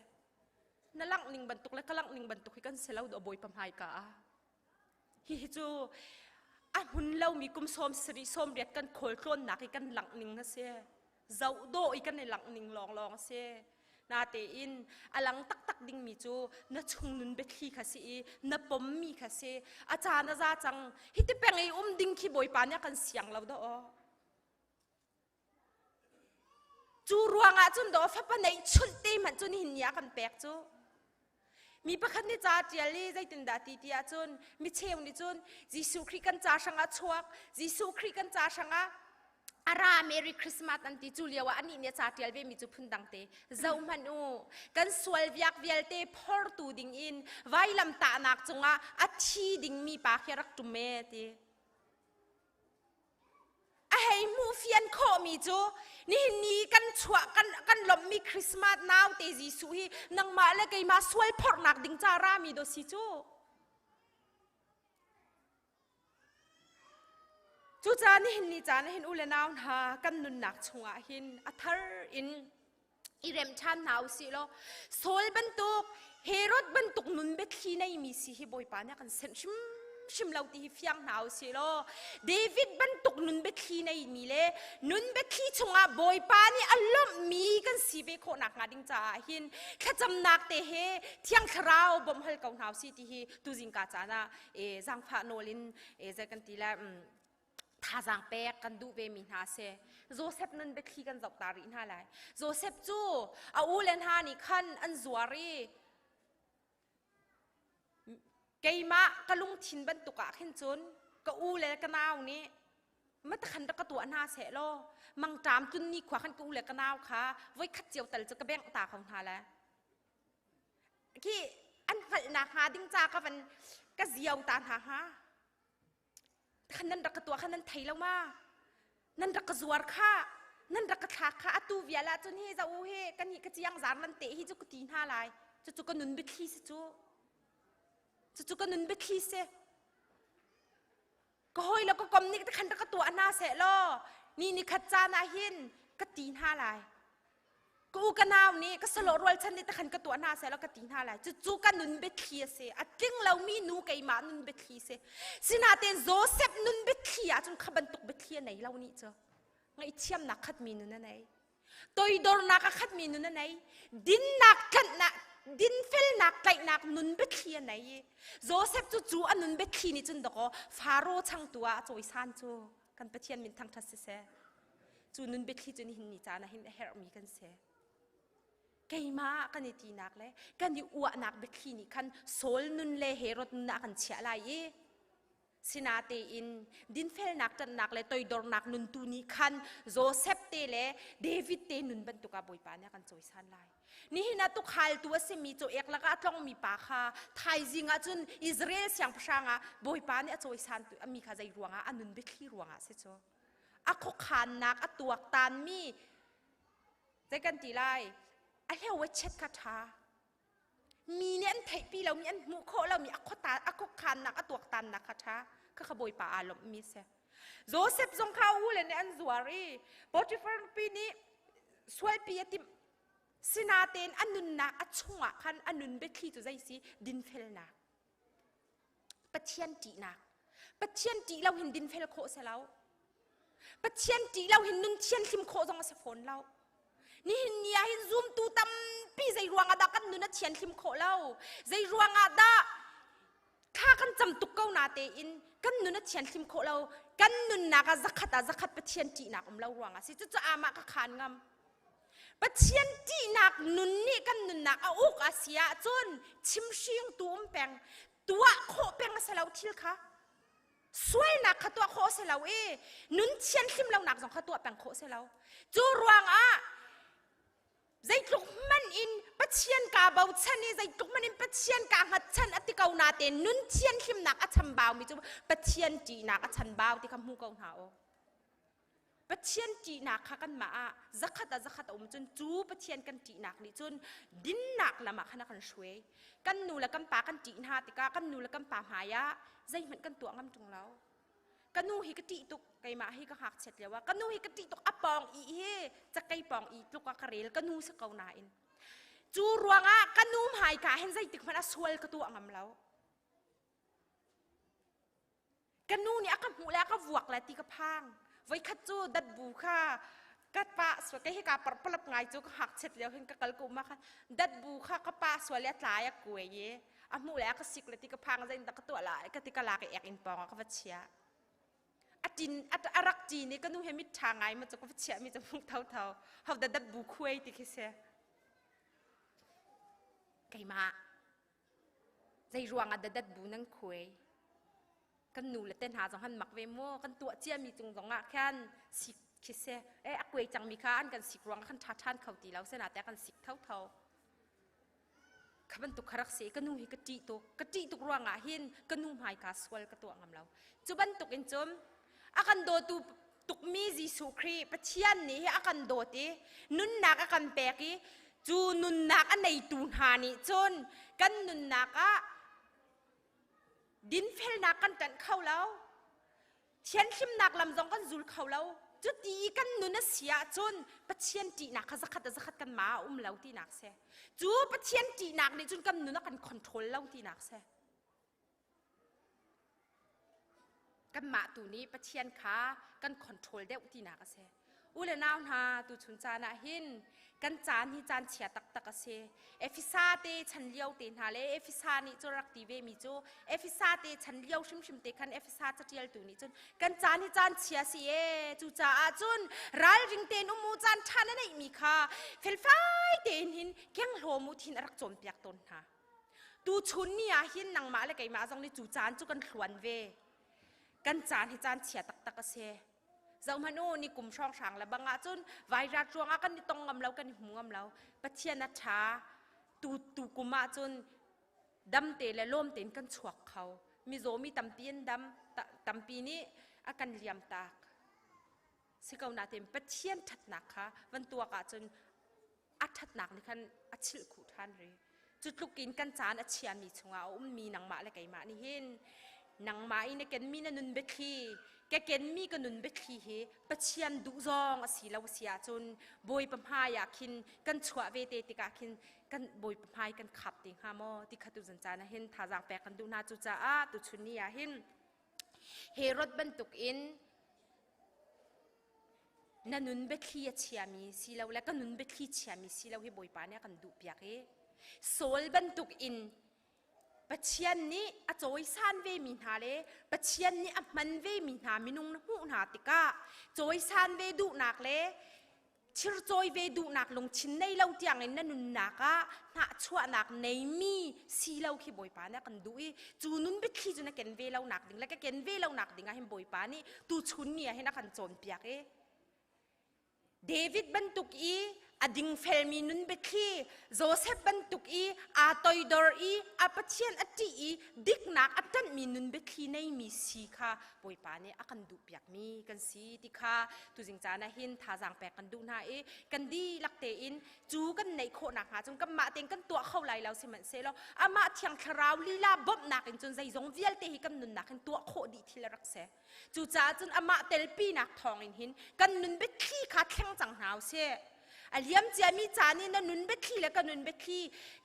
Na langh ning bantuk le ka langh ning bantuk hi kan si lo dawh Bawipa hmaika ah. Hihi cu a hmun lomi kum 70 sawmriat kan khualtlawnnak i kan langh ning a si. Zoh dawh i kan i langh ning lawnglawng a si. Natein a lang taktak dingmi cu na chung nun biathli kha si i na pommi kha si. A caan a za cang. Hiti peng i um ding khi Bawipa nih a kan siang lo dah aw. Cu ruangah cun daw fapa neih chunh te hmanh cu nihin ni ah kan pek cu. Mi pakhat nih ca ṭial i zeitindah ti ti ahcun mi cheu nih cun Jesuh Khrih kan ca hrangah chuak, Jesuh Khrih kan ca hrangah a ra Merry Christmas an ti cu lio ah anih nih a ca ṭial ve mi cu phundang te zoh hmanh u kan sual viak vialte phortu ding in vailam tahnak cungah a thi dingmi pa khi a rak ṭum e ti a hei hmuh fian khawhmi cu nihin ni kan chuah kan kan lawmhmi Christmas naute Jesuh hi nangmah le keimah sual phorhnak ding ca rami do si cu. Cucaah nihin ni caan ah hin u le nau hna kan nunnak chungah hin a thar in i rem ṭhan hna u sih law Saul bantuk Herod bantuk nun biathli neimi si hi Bawipa nih a kan senh hrimhrim lo ti hi fiang hna u sih law David bantuk nun biathli neimi le nun biathli chungah Bawipa nih a lawmhmi kan si ve khawh nakhnga ding caah hin thlacamnak te he Thiang Thlarau bawmh hal ko hna u sih ti hi tuzingka caan ah e zaangfah nawl in e zei kan ti le thazaang pek kan duh ve mi hna si. Joseph nun biathli kan zoh ta rih hna lai. Joseph cu a u le hna nih khan an zuar i keimah ka lungthin bantuk ah khin cun ka u le ka nau nih matakhan rak ka tuah hna seh law mangṭam tlun ni khua khan ka u le ka nau kha voikhat cio tal cu ka bengh ta ko hna lai. Khi an hngalhnak hnga ding ca ka van ka ziau ta hna hnga. Khan nan rak ka tuah kha nan thei lo ma? Nan rak ka zuar kha, nan rak ka thlak kha atu vial ah cun hi za u he kan hi ka ciang zar nan te hi cu ka ti hna lai. Cucu ka nun biathli si cu. Cucu ka nun biathli si. Ka hawi le ka kom nih khan rak ka tuah hna seh law ni ni khat caan ah hin ka ti hna lai. Ka u ka nau nih ka salo rualchan nih takhan ka tuah hna seh law ka ti hna lai. Cucu ka nun biathli a si. A tling lomi nu keimah nun biathli si. Sinain Joseph nun biathli ahcun kha bantuk biathli a nei lo nih cu. Ngaihthiamnak khatmi nun a nei. Toidornak a khatmi nun a nei. Dinnak tlanhnak dinfelnak tlaihnak nun biathli a nei i Joseph cu cu a nun biathli nih cun dakaw Faro changtu ah a cawisan cu kan Pathian min thangṭhat siseh. Cu nun biathli cu nihin ni caan ah hin a herhmi kan si. Keimah kan i tinak le kan i uahnak biathli nih khan Saul nun le Herod nun ah kan chiah lai i sinatein dinfelnak ṭanhnak le toidornak nun tu nih khan Joseph te le David te nun bantuk ah Bawipa nih a kan cawisan lai. Nihin ah tukhaltu a simi cawek lakah a tlongmi pa kha thaizing ah cun Israel siangpahrang ah Bawipa nih a cawisan mi kha zei ruangah a nun biathli ruangah si cu. A khuakhannak a tuaktanmi zei kan ti lai a hleu a chet kha ṭha mi nih an theihpi lomi an hmuh khawh lomi a khuata a khuakhannak a tuaktannak kha ṭha kha kha Bawipa aa lawmhmi a si. Joseph zong kha u le nih an zuar i Potiphar nupi nih sualpi a timh Sinain a nunnak a chungah khan a nun biathli cu zei si dinfelnak Pathian ṭihnak Pathian ṭih lo hin dinfel khawh si lo Pathian ṭih lo hin nun thianhlim khawh zong a si fawn lo nihin ni ah hin zumtu tampi zei ruangah dah kan nun a thianhlim khawh lo zei ruangah dah thla kan cam tuk ko na tein kan nun a thianhlim khawh lo kan nunnak ah zakhat ah zakhat Pathian ṭihnak um lo ruangah si cucu amah ka khaan ngam Pathian ṭihnak nun nih kan nunnak a uk a si ahcun chimhringtu um peng tuah khawh peng a si lo thil kha sualnak kha tuah khawh a si lo i nun thianhlim lonak zong kha tuah peng khawh a si lo cu ruangah zeitluk hmanh in Pathian kaa bochan i zeitluk hmanh in Pathian kaa hngatchan a ti ko natein nun thianhlimnak a chambaumi cu Pathian ṭihnak a chanbau ti kha hmu ko hna u. Pathian ṭihnak kha kanmah ah zakhat ah zakhat a um cun cu Pathian kan ṭihnak nih cun dinnak lam ah khan a kan hruai. Kan nu le kan pa kan ṭih hna tikah kan nu le kan pa hmai ah zeihmanh kan tuah ngam ṭung lo. Ka nu hi ka ṭih tuk keimah hi ka ngakchiat lio ah ka nu hi ka ṭih tuk a pawng i hi cakei pawng i tluk ah ka rel ka nu si ko nain cu ruangah ka nu hmaika hin zeitik hmanh ah sual ka tuah ngam lo. Ka nu nih a ka hmuh le a ka vuak le ti ka phang. Voikhat cu datbu kha ka pah sual kei hi kaa parpalap ngai cu ka ngakchiat lio hin ka kal ko ma khan datbu kha ka pah sual i a tlai a kuai i a hmuh le a ka sik le ti ka phang zein dah ka tuah lai ka ti ka lak i ek inn pawng ah ka va chiah. A. tin a rak ṭin i ka nu he mit ṭha ngai ma cu ka va chiahmi cu hmung thotho ho da dat bu khuai ti khi si. Keimah zei ruangah da dat bu nan khuai? Kan nu le te hna zong han mak ve mu, kan tuah ciami cung zong ah khan sik khi si. E a kuai cangmi kha an kan sik ruangah khan ṭha ṭhan kho ti lo sena te kan sik thotho. Kha bantuk kha rak si. Ka nu hi ka ṭih tuk. Ka ṭih tuk ruangah hin ka nu hmai ka sual ka tuah ngam lo. Cu bantuk in cun a kan dawtu tukmi Jesuh Khrih Pathian nih hi a kan dawt i nunnak a kan pek i cu nunnak a neitu hna nih cun kan nunnak ah dinfelnak kan ṭanh kho lo. Thianhlimnak lam zong kan zul kho lo. Cuti i kan nun a si ahcun Pathian ṭihnak kha zakhat a zakhat kan mah ah a um lo tinak si. Cu Pathian ṭihnak nih cun kan nun a kan control lo tinak si. Kanmah tu nih Pathian kha kan control deuh tinak a si. U le nau hna, tuchun caan ah hin kan caan hi caan chia taktak a si. Efesa te chan lio te hna le Efesa nih cu rak ti ve mi cu Efesa te chan lio hrimhrim te khan Efesa catialtu nih cun kan caan hi caan chia si e, cucaah cun ralring tein um u, caan ṭha na neih mi kha felfai tein hin keng hlawm u thin a rak cawnpiak tawn hna. Tuchun ni ah hin nangmah le keimah zong nih cu caan cu kan hluan ve. Kan caan hi caan chia taktak a si. Zohhmanh u, ni kum hrawnghrang le bang ahcun vairat ruangah kan i tong ngam lo, kan i hmu ngam lo. Pathian a ṭha. Tu, tu kum ahcun dam te le lawm tein kan chuak kho. Mizaw mi tampi an dam, tampi nih a kan liam tak. Si ko nain Pathian ṭhatnak kha van tuak ahcun a ṭhatnak nih khan a chilh khuh ṭhan rih. Cu tluk in kan caan a chiami chungah a ummi nangmah le keimah nih hin nangmah i na kenmi na nun biathli, ka kenmi ka nun biathli hi Pathian duh zong a si lo a si ahcun Bawipa hmai ah khin kan chuah ve te tikah khin kan Bawipa hmai kan khap te hnga maw ti kha tuzan caan ah hin thazaang pek kan duh hna. Cucaah tuchun ni ah hin Herod bantuk in na nun biathli a chiami si lo le ka nun biathli chiami si lo hi Bawipa nih a kan duhpiak i Saul bantuk in Pathian nih a cawisan vemi hna le Pathian nih a hman vemi hna minung na hmuh hna tikah cawisan ve duhnak le Thircawi ve duhnak lungthin nei lo tiangin na nunnak ah hnahchuahnak neimi si lo khi Bawipa nih a kan duh i cu nun biathli cu na ken ve lo nak ding le ka ken ve lo nak ding ah hin Bawipa nih tuchun ni ah hin a kan cawnpiak i David bantuk i a dingfelmi nun biathli, Joseph bantuk i aa toidor i a Pathian a ṭih i diknak a ṭanhmi nun biathli neimi si kha Bawipa nih a kan duhpiakmi kan si ti kha tuzing caan ah hin thazaang pek kan duh hna i kan dihlak tein cu kan neih khawh nakhnga cun kanmah tein kan tuah kho lai lo sihmanhsehlaw amah Thiang Thlarau lila bawmhnak in cun zeizong vialte hi kan nunnak hin tuah khawh dih thil a rak si. Cucaah cun amah telpinak thawngin hin kan nun biathli kha thleng cang hna u sih. A liam ciami caan i na nun biathli le ka nun biathli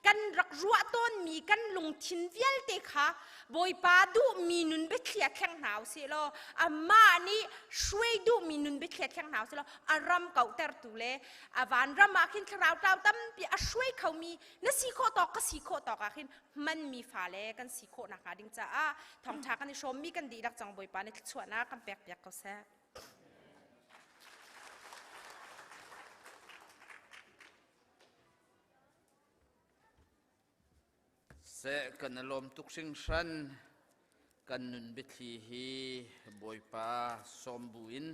kan rak ruah tawnmi kan lungthin vialte kha Bawipa duhmi nun biathli ah thleng hna u sih law amah nih hruai duhmi nun biathli ah thleng hna u sih law a ram kauhtertu le a vanram ah khin thlarau tlau tampi a hruai khomi na si khawh tawk ka si khawh tawk ah khin hmanmi fale kan si khawh nakhnga ding caah thawngṭha kan i hrawmmi kan dihlak cang Bawipa nih thluachuahnak kan pekpiak ko seh. Seh kan i lawm tuk hringhran. Kan nun biathli hi Bawipa sawm bu in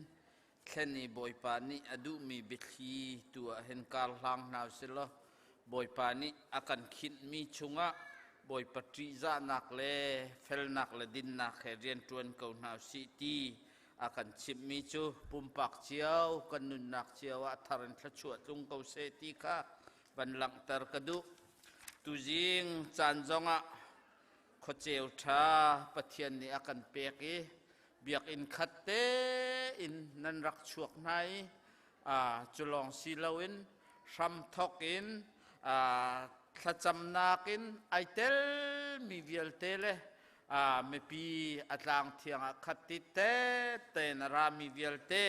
thlen i Bawipa nih a duhmi biathli tu ah hin kar hlang hna usih law Bawipa nih a kan khinhmi chungah Bawipa ṭihzahnak le felnak le dinnak he rianṭuan ko hna usih ti a kan chimhmi cu pumpak cio kan nunnak cio ah thar in thluachuah tlung ko seh ti kha van langhter ka duh. Tuzing caan zongah khuaceu ṭha Pathian nih a kan pek i biakinn khat tein nan rak chuak hna i cu lawng si loin hramthawk in thlacamnak in ai telmi vialte le mipi a tlang thiang ah khat ti tein a rami vialte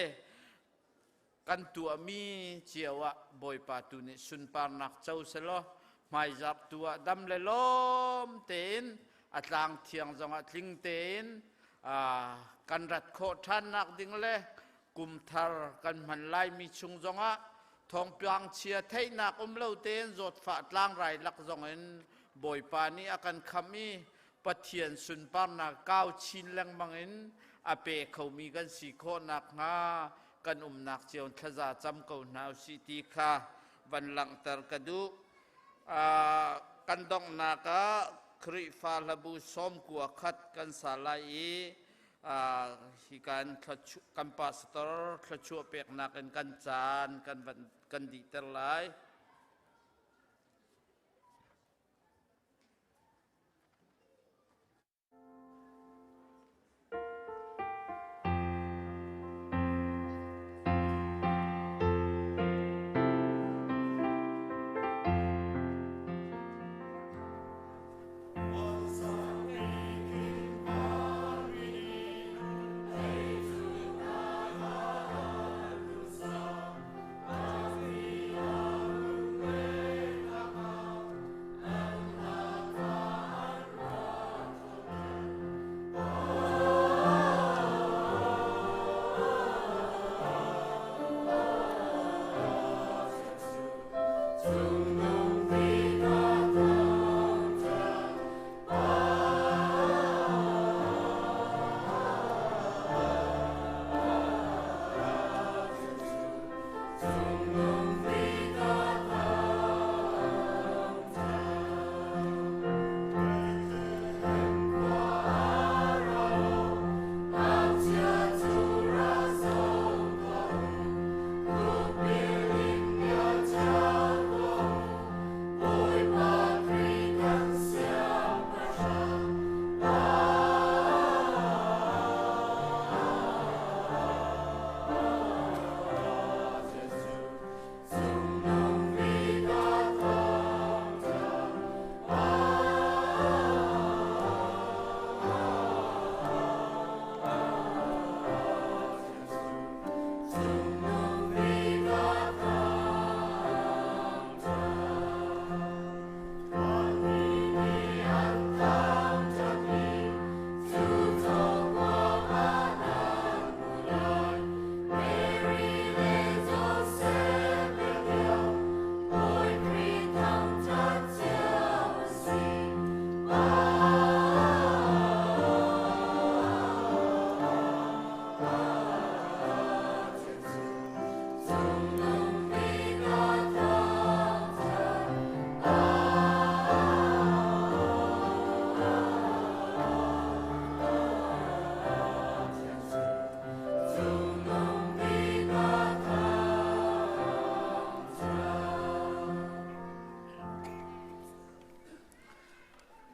kan tuahmi cio ah Bawipa tu nih sunparnak co selaw hmaizarh tu ah dam le lawm tein a tlang thiang zongah tling tein. Kan rat khawh ṭhannak ding le kum thar kan hman laimi chung zongah thawngpang chia theihnak um lo tein zawtfah tlangrai lak zongin Bawipa nih a kan khamh i Pathian sunparnak kau chin lengmang in a pe khomi kan si khawh nakhnga kan umnak cio thlaza cam ko hna usih ti kha van langhter ka duh. Kan donghnak ah Khrihfa hlabu 91 kan sa lai i hi kan kan pastor thluachuah peknak in kan caan kan van kan dihter lai.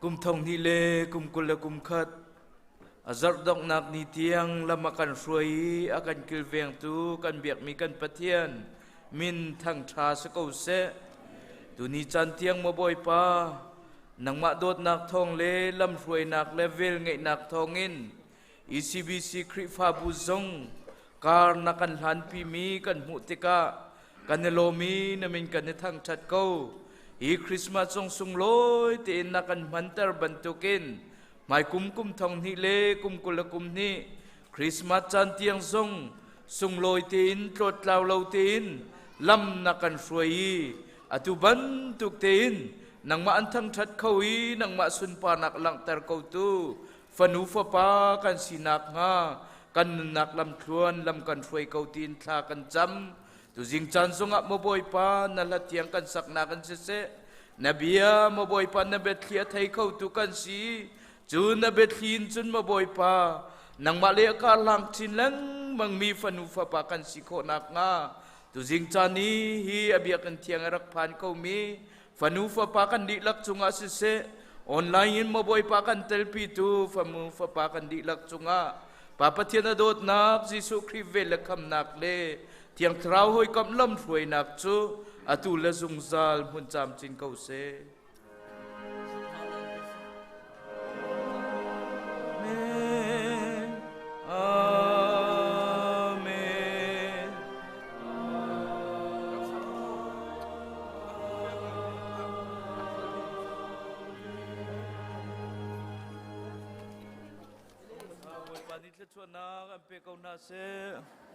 Kum thong hnih le kum 21 a zarh donghnak ni tiang lam a kan hruai i a kan kilvengtu kan biakmi kan Pathian min thangṭha si ko seh. Tuni caan tiang maw Bawipa, nangmah dawtnak thawng le lamhruainak le velngeihnak thawngin ECBC Khrihfabu zong kar na kan hlanpimi kan hmuh tikah kan i lawm i na min kan i thangṭhat ko. Hi Christmas zong sunglawi tein na kan hmanter bantukin hmaikum kum thong hnih le kum 22 Christmas caan tiang zong sunglawi tein tlawttlau lo tein lam na kan hruai i atu bantuk tein nangmah an thangṭhat kho i nangmah sunparnak langhter ko tu fanu fapa kan sinak hnga kan nunnak lamthluan lam kan hruai ko tiin thla kan cam. Tuzing caan zongah maw Bawipa, na hla thiang kan saknak in siseh, na bia maw Bawipa, na biathli a thei kho tu kan si cu na biathli in cun maw Bawipa, nangmah le a kar hlang chin lengmang mi fanu fapa kan si khawh nakhnga tuzing caan i hi a biakinn thiang a rak phan ko mi fanu fapa kan dihlak cungah siseh, online in maw Bawipa kan telpitu fanu fapa kan dihlak cungah Pa Pathian a dawtnak, Jesuh Khrih vel le khamnak le Thiang Thlarau hawikomh lamhruainak cu atu le zungzal hmun camcin ko seh. Amen. Amen. Bawipa nih thluachuahnak an pe ko hna seh.